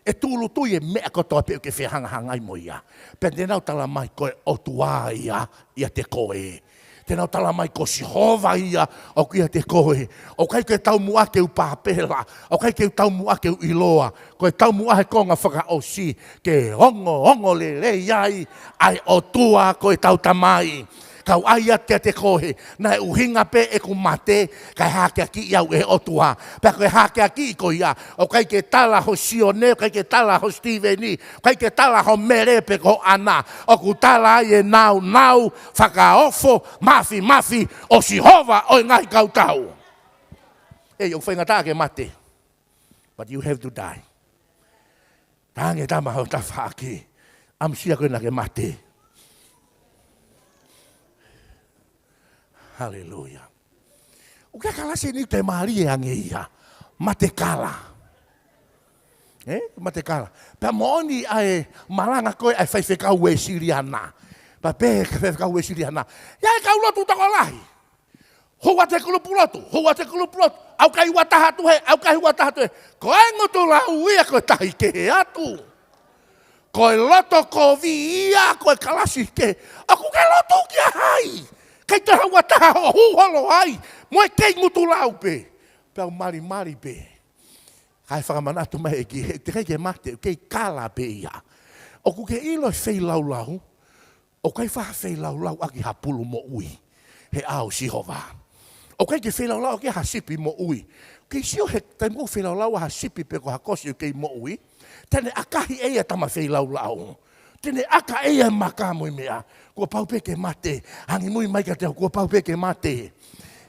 ʻE tūʻulutui e meʻa kotoa pē ʻoku ke fehangahangai mo ia. Pea te nau talamai ko e ʻOtua ia, ʻiate koe. Te nau talamai ko Sihova ia, ʻoku ʻiate koe. ʻOku ʻikai ke taumuʻa ke u pāpela. ʻOku ʻikai ke u taumuʻa ke u ʻiloa. Ko e taumuʻa he konga fakaʻosi. Ke ongoongo lelei ai, ʻa e ʻOtua ko ʻetau Tamai. Kau ʻai atu kiate koe, naʻe ʻuhinga pē ʻeku mate, kae hākeakiʻi au ʻe he ʻOtua. Pea ko e hākeakiʻi ko ia, ʻoku ʻikai ke tala ho Sione, ʻoku ʻikai ke tala ho Sitīveni, ʻikai ke tala ho Mele pe ko ʻAna. ʻOku tala ai e nāunau, fakaofo, māfimafi, ʻo Sihova ʻo e ngaahi kautau. ʻEi, ʻoku faingataʻa ke mate. But you have to die. Tangi tama ho tafaʻaki. ʻAmusia koe naʻa ke mate. Haleluia. ʻOku ʻi ai e kalasi ni te mālie ange ia. Mate kala. ʻE? Mate kala. Pea moʻoni ʻa e malanga ko ē ʻa e faifekau Uēsiliana. Pea pehē ki he faifekau Uēsiliana. ʻI ai e kau lotu tokolahi. Hū atu he kulupu lotu, hū atu he kulupu lotu. ʻOku ʻikai ua taha atu hē, ʻoku ʻikai ua taha atu hē. Ko e ngutu lau ia ko e tahi kehe atu. Ko e loto kovi ia, ko e kalasi kehe. ʻOku ke lotu kia hai? ʻIkai ke ua taha hoʻo hū holo ai. Mo e kei ngutu lau pē. Pea u malimali pē. Kae fakamanatu mai ʻe he ʻEiki, he teʻeki ke mate, kei kala pē ia. ʻOku ke ʻilo e feilaulau, ʻoku ʻikai faʻa feilaulau ʻaki ha pulu moʻui he ʻao ʻo Sihova. ʻOku ʻikai ke feilaulau ʻaki ha sipi moʻui. Ke sio he taimi ʻoku feilaulau ai ha sipi pe ko ha kosi ʻoku kei moʻui, te ne ʻakahi ʻe ia tama feilaulau. Te ne ʻaka ʻe ia e maka mo e meʻa. Kuo pau pē ke mate. Angimui mai kiate au, kuo pau pē ke mate.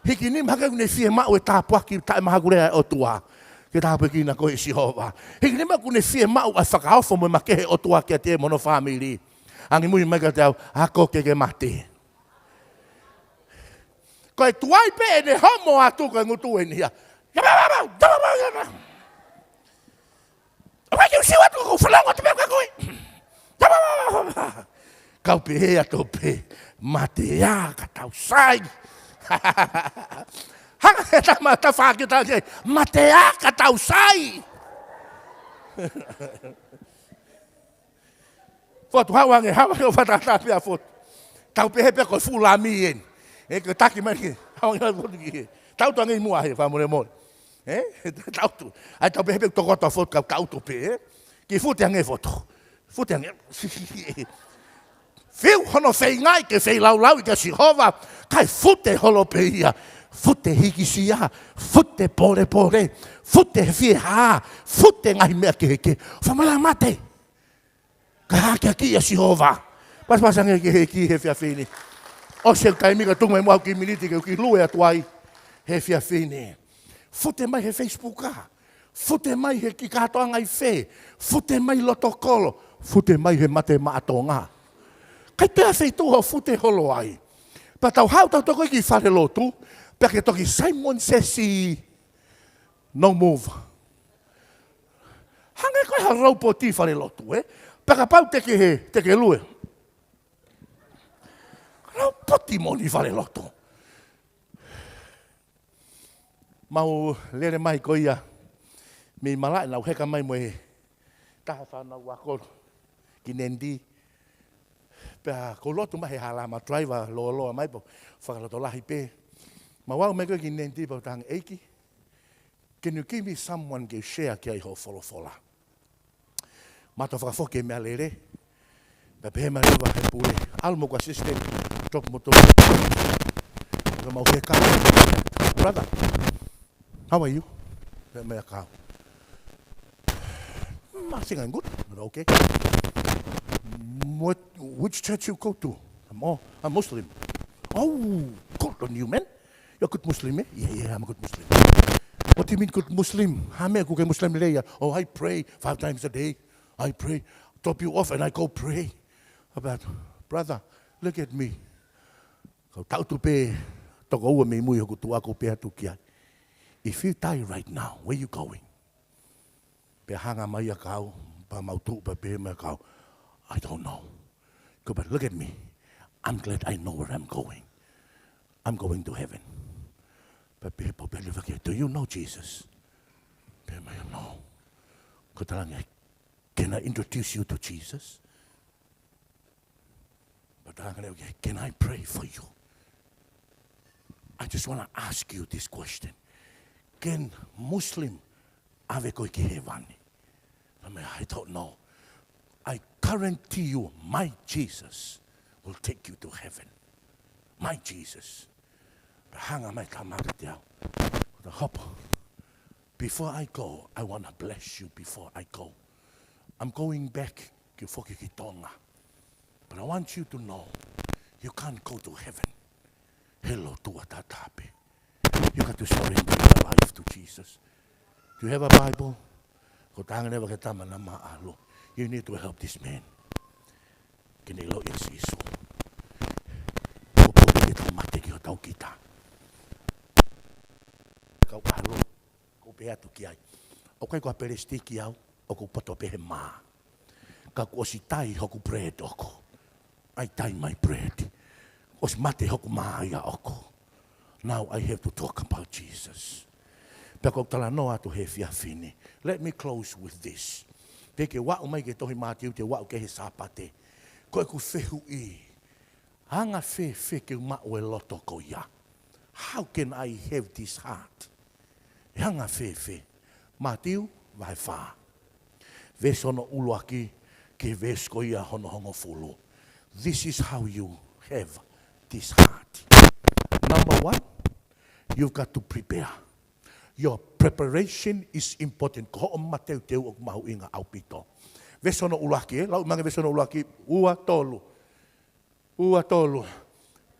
Hiki nima hake ʻoku ne fiemaʻu e tāpuaki taʻemahakulea ʻa e ʻOtua ke tāpuekina koe ʻe Sihova. Hiki nima ʻoku ne fiemaʻu ʻa e fakaofo mo e makehe ʻa e ʻOtua kiate ia mo hono fāmili. Angimui mai kiate au, ako ke ke mate. Ko e tuai pē ʻene homo atu ko e ngutu eni ia. ʻOku ʻikai ke u sio atu, ʻoku ou fanongo atu pē kia koe. Kau pehē atu pē, mate ā ka tau sai. Hanga he tama tafaʻaki taki, mate ā ka tau sai. Fotu, haʻu ange, haʻu ange ʻo fakatātā pē ʻa Fotu. Tau pehē pē ko e fuʻu lami eni. ʻE, ko e taki mai ki, haʻu ange ʻa Fotu ki he. Tau tuʻu ange ʻi muʻa he, fakamolemole. ʻE? Tau tuʻu. ʻAi, tau pehē pē ʻoku tokoto ʻa Fotu, kau tau tuʻu pē, ē? Ki fute ange Fotu. Fute ange. Fiu hono feingaʻi ke feilaulau kia Sihova, kae fute holo pē ia. Fute hikisia, fute polepole, fute fiehā, fute ngaahi meʻa kehekehe. Fakamālō mate. Kae hakeakiʻi ʻa Sihova. Pasipasi ange ki he, ki he efiafi ni. ʻOsi e taimi ka tuku mai muʻa ha kiʻi miniti ke u kiʻi lue atu ai he efiafi ni. Fute mai he Facebook ā. Fute mai he kiʻi kātoanga ʻi fē. Fute mai loto kolo. Fute mai he mate maʻa Tonga. ʻIkai toe ʻi ai ha feituʻu ʻoku fute holo ai. Pea tau haʻu tau toko ki fale lotu. Pea ke toki Simon Says, no move. Hangē ko ha lopoti fale lotu, ē? Pea kapau te ke hē, te ke lue. Lopoti moʻoni fale lotu. Mau lele mai ko ia mei malaʻe, naʻa ku heka mai mo e taha fānau ako ki Nadi. Pea ʻoku ou lotu mai he hala, ma driver lōloa mai pea fakalotolahi pē. Mau aʻu mai ko ē ki Nadi pea u talaange, ʻEiki, can you give me someone ke share ki ai hoʻo folofola? Mātuʻa fakafoki e meʻalele. Pea pehē mai leva he pule, ʻalu mo hoku assistant, drop mo tō. Pea mau heka. Brother, how are you? Pehē mai ʻa e kau, "Mm, I think I'm good." Okay. What, which church you go to? I'm, oh, I'm Muslim. Oh, good on you, man. You're a good Muslim, eh? Yeah, yeah, I'm a good Muslim. What do you mean, good Muslim? Hā e meʻa ʻoku ke Muslim lelei ai? Oh, I pray five times a day. I pray. Drop you off and I go pray. About, brother, look at me. Kau tau tuʻu pē toko ua mei mui hoku tuʻa, kau pehē atu ki ai, "If you die right now, where you going?" Pea hanga mai ʻa e kau, pea mau tuʻu pea pehē mai ʻa e kau, "I don't know." Kau pehē, "Look at me. I'm glad I know where I'm going. I'm going to heaven." Pea pehē, pea pehē leva ki ai, "Do you know Jesus?" Pehē mai, "No." Kau talaange, "Can I introduce you to Jesus?" Pea talaange leva ki ai, "Can I pray for you? I just wanna ask you this question. Can Muslim ʻave koe ki hēvani?" Pehē mai, "I don't know. I guarantee you my Jesus will take you to heaven. My Jesus." Pea hanga mai e tama kiate au, "Ko ta hopo. Before I go, I wanna bless you before I go. I'm going back ke foki ki Tonga. But I want you to know, you can't go to heaven he lotu ʻataʻatā pē. You got to surrender your life to Jesus. Do you have a Bible?" Kau talaange leva ki he tama naʻa ma ʻalu, "You need to help this man ke ne ʻilo ʻa Sīsū. Kuo pau ke tau mate ki hotau kita." Kau ʻalu, kau pehē atu ki ai, "ʻOku ʻikai ko ha pelesitiki au, ʻoku ou poto pē he mā. Ka kuo ʻosi tai hoku bread ʻoku. I tie my bread. ʻOsi mate hoku mā ia ʻoku. Now I have to talk about Jesus." Pea ʻoku ou talanoa atu he efiafi ni. Let me close with this. Te ke aʻu mai ki he tohi Mātiu, te u aʻu ki he Sāpate. Ko ʻeku fehuʻi, anga fēfē ke u maʻu e loto ko ia? How can I have this heart? ʻE anga fēfē? Mātiu vahe fā, veesi hono ʻuluaki ki he veesi ko ia hono hongofulu. This is how you have this heart. Number one, you've got to prepare. Your preparation is important. Ko hoʻo mateuteu ʻoku mahuʻinga ʻaupito. Veesi hono ʻuluaki, ē? Lau mai ange veesi hono ʻuluaki, ua, tolu. Ua, tolu.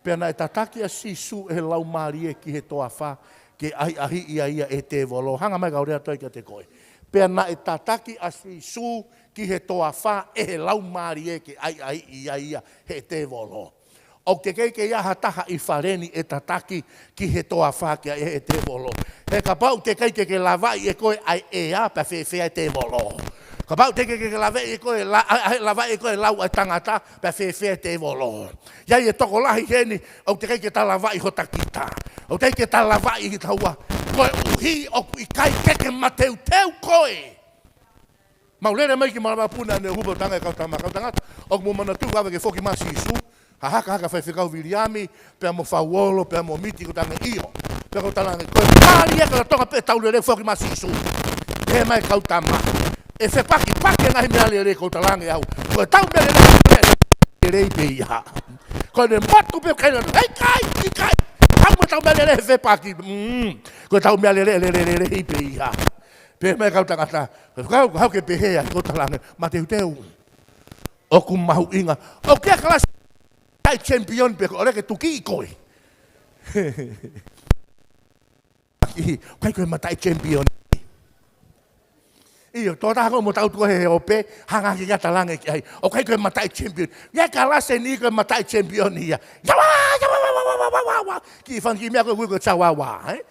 Pea naʻe tataki ʻa Sīsū ʻe he Laumālie ki he toafa, ke ʻahiʻahiʻi ʻa ia ʻe he tēvolo. Hanga mai kau lea toe kiate koe. Pea naʻe tataki ʻa Sīsū ki he toafa ʻe he Laumālie ke ʻahiʻahiʻi ʻa ia ʻe he tēvolo. ʻOku teʻeki ke ʻi ai ha taha ʻi fale ni ʻe tataki ki he toafa ke ʻahiʻahiʻi ʻe he tēvolo. He kapau teʻeki ke ke lavaʻi ʻe koe ʻa e ʻea, pea fēfē ʻa e tēvolo. Kapau teʻeki ke ke lavaʻi ʻe koe la-, ʻa, ʻa, lavaʻi ʻe koe lau ʻa e tangata, pea fēfē ʻa e tēvolo. ʻI ai e tokolahi heni, ʻoku teʻeki ke ta lavaʻi hota kita. ʻOku teʻeki ke ta lavaʻi kitaua. Koeʻuhi ʻoku ʻikai ke ke mateuteu koe. Mau lele mai ki Malavapuna ne hupa tanga e kau tama, kau tangata. ʻOku mou manatu ʻave ke foki mai Sīsū. Ha haka haka faifekau Viliami, pea mo Fauolo, pea mo Miti ko tange ʻio. Pea ko talange, ko e pali e kau toka pē tau lele foki mai Sīsū. He mai kau tama. ʻE fepakipaki e ngaahi meʻa lele ko talange au. Ko e tau meʻa lele, lele pē ia. Ko ʻene motu pē kai na, kai, kai, kai. Tau mo tau meʻa lele fepaki. Mm. Ko e tau meʻa lele, lele, lele, lele pē ia. Pea mai kau tangata. Kau, kau ke pehē ai, ko talange. Mateuteu. ʻOku mahuʻinga. ʻOku ke kalasi tai champion pē ko ʻole ke tuki koe. ʻIkai ko e mataʻi champion. ʻIo, tō taha ko mo tau tuku he ope, hanga ki ka talange ki ai. ʻOku ʻikai ko e mataʻi champion. Ia kalasi ni ko e mataʻi champion ia. Ia wa, ia wa, wa. Ki fanga kiʻi meʻa ko e ui ko e chawa wa, ē?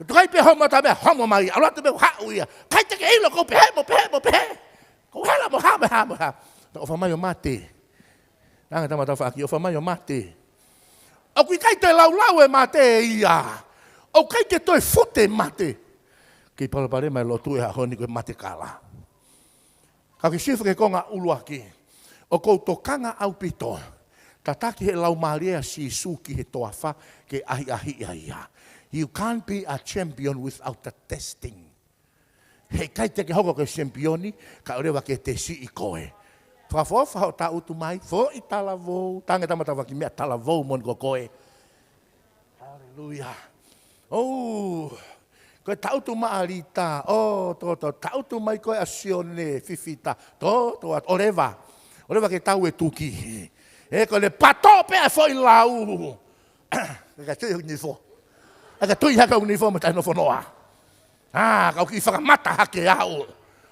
Tuku ai pē homo ta meʻa, homo mai. ʻAlu atu pē haʻu ia. ʻIkai te ke ʻilo ko pehē mo pehē mo pehē. Ko hela mo ha, mo ha, mo ha. Ta ʻofa mai ʻo mate. Nanga tama tau faki, ʻofa mai ʻo mate. ʻOku ʻikai toe laulau e mate ia. ʻOku ʻikai ke toe fute mate. Kei palopalema e lotu e ʻaho ni ko e mate kala. Ka ke sio ki he konga ʻuluaki. ʻOku ou tokanga ʻaupito. Tataki ʻe he Laumālie ʻa Sīsū ki he toafa ke ʻahiʻahiʻi ʻa ia. You can't be a champion without the testing. Heʻikai te ke hoko ko e sempioni, kae ʻoua ke tesiʻi koe. Fakaʻofoʻofa hoʻo tangutu mai, foʻi talavou, tange tama tau faki meʻa talavou moʻoni ko koe. Haleluia. ʻOu, ko e tangutu mai ʻa Lita, ʻo, tō, tō, tangutu mai ko ē ʻa Sione, Fifita, tō, tō, ʻoleva. ʻOleva ke tau e tuki. ʻE, ko e pato pē ʻa e foʻi lau. ʻIkai tui ʻunifomi. ʻIkai tui hake ʻunifomi mo taʻe nofo noa. ʻA, kau kiʻi fakamata hake au.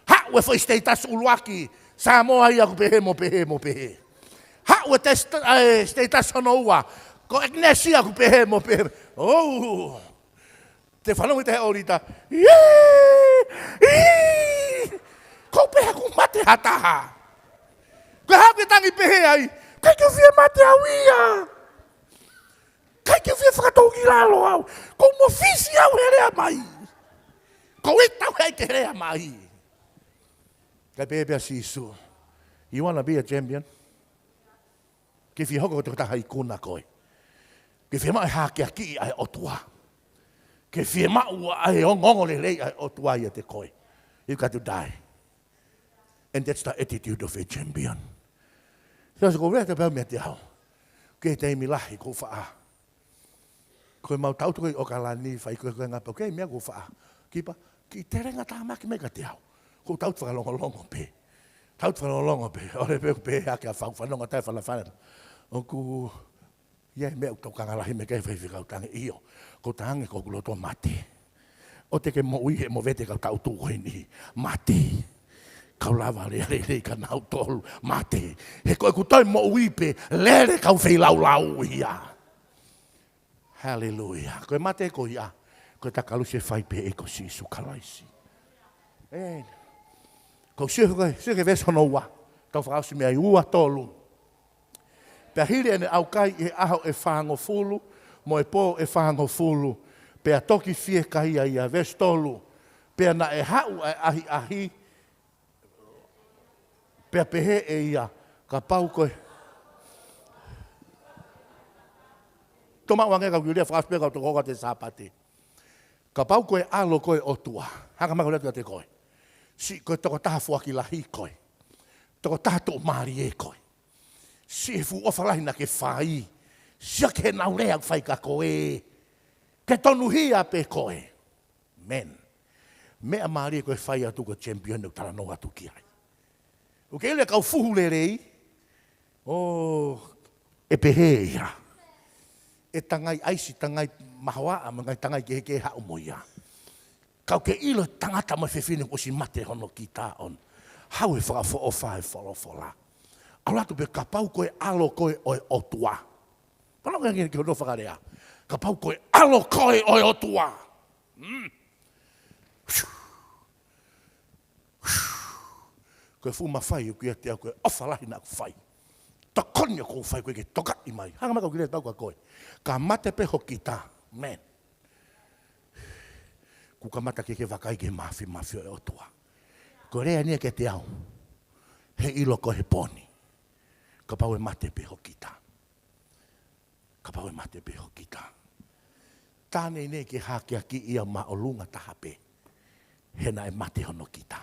Haʻu e foʻi status ʻuluaki. Samoa ia ʻoku pehē mo pehē mo pehē. Haʻu e test-, ʻa e status hono ua. Ko Agnesia ʻoku pehē mo pehē. ʻOu. Te fanongo ʻi te he ʻolita. ʻIi! ʻIi! Ko pehē ʻoku mate ha taha. Ko e hā ke tangi pehē ai. ʻIkai ke fie mate au ia. ʻIkai ke fie fakatōkilalo au. Ko mo fisi au he lea mai. Ko ʻita au he ke lea mai. Kae pehē pē ʻa Sīsū. You wanna be a champion? Ke fie hoko ko e tokotaha ikuna koe. Ke fie maʻu e hakeakiʻi ʻa e ʻOtua. Ke fie maʻu ʻa e ongoongolelei ʻa e ʻOtua ʻiate koe. You got to die. And that's the attitude of a champion. Sio, sio, ko vea te pau mea te au. Ke taimi lahi ko faʻa. Ko e mau tangutu ko ē ʻi ʻOkalani, fai ko ē ko e ngapa, ko e meʻa ko faʻa. Kipa, kiʻi telenga tāmaki mai kiate au. Ko tangutu fakalongolongo pē. Tangutu fakalongolongo pē. ʻOle pē, pē hake ʻa fau fanongo taʻe fanafana. ʻOku ʻi ai e meʻa ʻoku tokanga lahi mei he faifekau tange ʻio. Ko tange ko ʻeku loto mate. ʻOua te ke moʻui he movete kau tangutu ko eni. Mate. Kau lava lea lelei kia nautolu. Mate. He ko ʻeku toe moʻui pē lele kau feilaulau ia. Haleluia. Ko e mate ko ia. Ko e takalusi e fai pē ʻe ko Sīsū Kalaisi. ʻĒ. Ko sio ko, sio ki he veesi hono ua. Tau fakaʻosi mei ai ua tolu. Pea hili ʻene ʻaukai ʻi he ʻaho ʻe fāngofulu, mo e pō ʻe fāngofulu, pea toki fiekaia ia, veesi tolu, pea naʻe haʻu ʻa e ʻahiʻahi, pea pehē ʻe ia, kapau ko e. Tō maʻu ange kau kiʻi lea fakaʻosi pē kau toko ua te Sāpate. Kapau ko e ʻAlo ko e ʻOtua. Hanga mai kau lea kiate koe. Siʻi ko e tokotaha foaki lahi koe. Tokotaha tuʻumālie koe. Siʻi fuʻu ʻofa lahi naʻa ke fai. Siʻaki he naʻa ku lea ʻoku fai kia koe. Ke tonuhia pē koe. Amen. Meʻa mālie ko e fai atu ko e champion ʻoku talanoa atu ki ai. ʻOku ke ʻilo e kau fuhu lelei. ʻO, ʻe pehē ia. ʻE tangai ʻaisi, tangai mahoaʻa, mo e ngaahi tangai kehekehe haʻu mo ia. Ka ʻoku ke ʻilo e tangata mo e fefine kuo ʻosi mate hono kita ʻo ne haʻu he fakaʻofoʻofa ʻo e folofola. ʻAlu atu pē kapau ko e ʻAlo koe ʻo e ʻOtua. Pano ke ke hono fakalea. Kapau ko e ʻAlo koe ʻo e ʻOtua. Mm. Ko e fuʻu mafai ʻoku ʻiate au ko e ʻofa lahi naʻa ku fai. Tokoni ʻoku ou fai ko e ke tokaʻi mai. Hanga mai kau ki lea tau kia koe. Ka mate pē ho kita. Amen. Kuo kamata ke ke vakai ki he mafimafi ʻo e ʻOtua. Ko e lea eni ia kiate au. He ʻilo ko e he pōni. Kapau ʻe mate pē ho kita. Kapau ʻe mate pē ho kita. Tā neʻineʻi ke hakeakiʻi ia māʻolunga taha pē. He naʻe mate hono kita.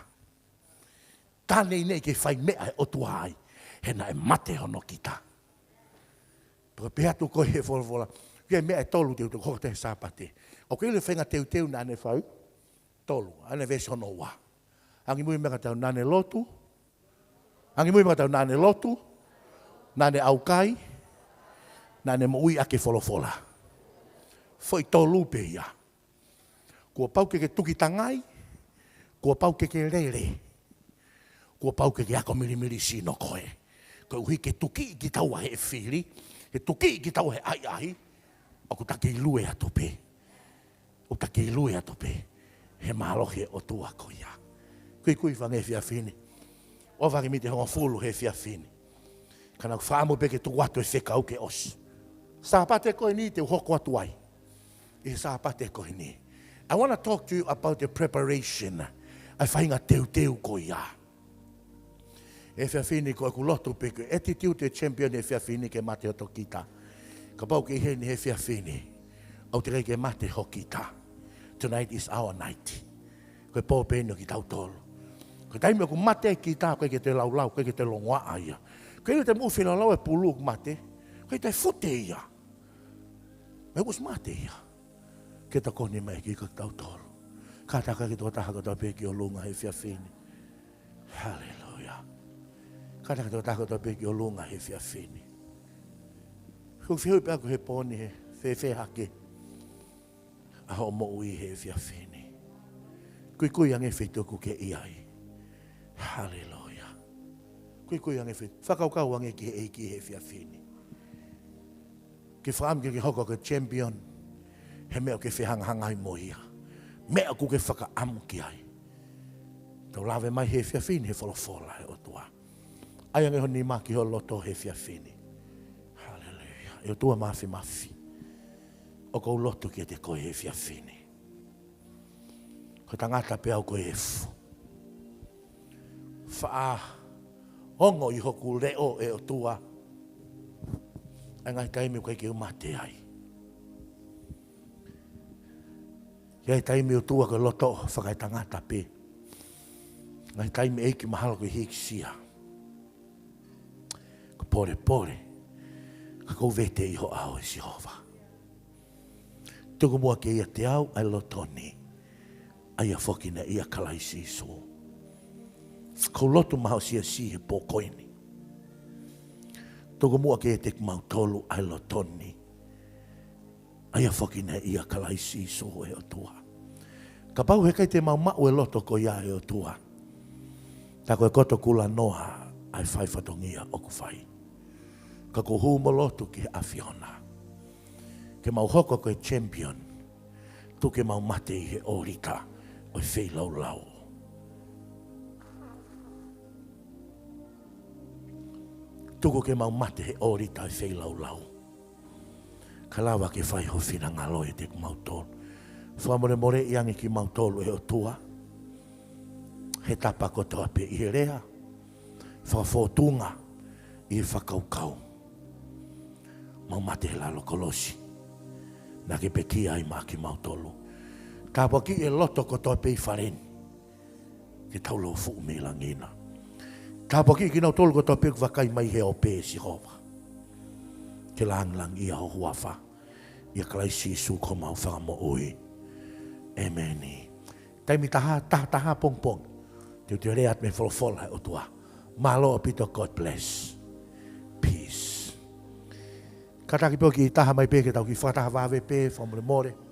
Tā neʻineʻi ke fai meʻa ʻe he ʻOtua ai. He naʻe mate hono kita. Pea pehē atu ko e he folofola. Ko e meʻa ʻe tolu te u toki hoko atu he Sāpate. ʻOku ke ʻilo e faʻahinga teuteu naʻa ne fai? Tolu. ʻA ʻene veesi hono ua. Angimui mai kia au naʻa ne lotu. Angimui mai kia au naʻa ne lotu. Naʻa ne ʻaukai. Naʻa ne moʻui ʻaki e folofola. Foʻi tolu pē ia. Kuo pau ke ke tuki tangai. Kuo pau ke ke lele. Kuo pau ke ke ako milimili sino koe. Koeʻuhi ke tukiʻi kitaua he fili, ke tukiʻi kitaua he ʻahiʻahi, ʻoku ta kei lue atu pē. ʻOku ta kei lue atu pē. He mālohi e ʻOtua ko ia. Kuikui fanga efiafi ni. ʻOua ke miti hongofulu he efiafi ni. Ka naʻa ku fakaʻamu pē ke tuku atu e fekau ke ʻosi. Sāpate ko eni te u hoko atu ai. ʻI he Sāpate ko eni. I wanna talk to you about the preparation. ʻA e faʻahinga teuteu ko ia. He efiafi ni ko ʻeku lotu pē ko e attitude e champion he efiafi ni ke mate hoto kita. Kapau ʻoku ke ʻi heni he efiafi ni. ʻOua te ke mate ho kita. Tonight is our night. Ko e pō pē eni ʻo kitautolu. Ko e taimi ʻoku mate kita, ʻoku ʻikai ke te laulau, ʻoku ʻikai ke te longoaʻa ia. ʻOku ʻikai te moʻui feilaulau e pulu ʻoku mate. ʻOku ʻikai te fute ia. He kuo ʻosi mate ia. Ke tokoni mai ki kitautolu. Kātaki e tokotaha kotoa pē ki ʻolunga he efiafi ni. Haleluia. Kātaki e tokotaha kotoa pē ki ʻolunga he efiafi ni. Ko e fehuʻi pē ʻaku he pō ni, he fēfē hake ʻa hoʻo moʻui he efiafi ni. Kuikui ange feituʻu ʻoku ke ʻi ai. Haleluia. Kuikui ange fei-, fakakaukau ange ki he ʻEiki he efiafi ni. Ke fakaʻamu ke ke hoko ko e champion. He meʻa ʻoku ke fehangahangai mo ia. Meʻa ʻoku ke fakaʻamu ki ai. Tau lave mai he efiafi ni he folofola ʻa e ʻOtua. ʻAi ange ho nima ki ho loto he efiafi ni. Haleluia. ʻE ʻOtua Mafimafi. ʻOku ou lotu kiate koe he efiafi ni. Ko e tangata pē au ko e efu. Faʻa ongo ʻi hoku leʻo ʻe ʻOtua. ʻA e ngaahi taimi ʻoku ʻikai ke u mate ai. ʻI ai e taimi ʻOtua ko e loto fakaetangata pē. Ngaahi taimi ʻEiki mahalo ko e hīkisia. Ko e polepole. Ka ʻoku ou vete ʻi ho ʻao ʻe Sihova. Tuku muʻa ke ʻiate au ʻa e loto ni. ʻA ia foki naʻe ʻia Kalaisi Sīsū. ʻOku ou lotu maʻa ho siasi he pō ko eni. Tuku muʻa ke ʻiate kimautolu ʻa e loto ni. ʻA ia foki naʻe ʻia Kalaisi Sīsū ʻe ʻOtua. Kapau he ʻikai te mau maʻu e loto ko ia ʻe ʻOtua. Tā ko e koto kulanoa ʻa e fai fatongia ʻoku fai. Ka ʻoku ou hū mo lotu ki he ʻAfiona. Ke mau hoko ko e champion. Tuku ke mau mate ʻi he ʻōlita ʻo e feilaulau. Tuku ke mau mate he ʻōlita ʻo e feilaulau. Ka lava ke fai ho finangalo ʻiate kimautolu. Fakamolemoleʻi ange kimautolu ʻe ʻOtua. He tapa kotoa pē ʻi he lea. Fakafōtunga ʻi he fakakaukau. Mau mate he lalo kolosi. Naʻa ke pekia ai maʻa kimautolu. Tāpuakiʻi e loto kotoa pē ʻi fale ni. Ke tau lōfuʻu mei langi na. Tāpuakiʻi kinautolu kotoa pē ʻoku vakai mai he ope, Sihova. Ke langilangiʻia ho huafa. ʻIa Kalaisi Sīsū ko homau Fakamoʻui. ʻĒmeni. Taimi taha, taha, taha pongipongi. Te u toe lea atu mei he folofola ʻa e ʻOtua. Mālō ʻaupito, God bless. Peace. Kātaki pē ʻo kiʻi taha mai pē ke tau kiʻi fakataha vave pē, fakamolemole.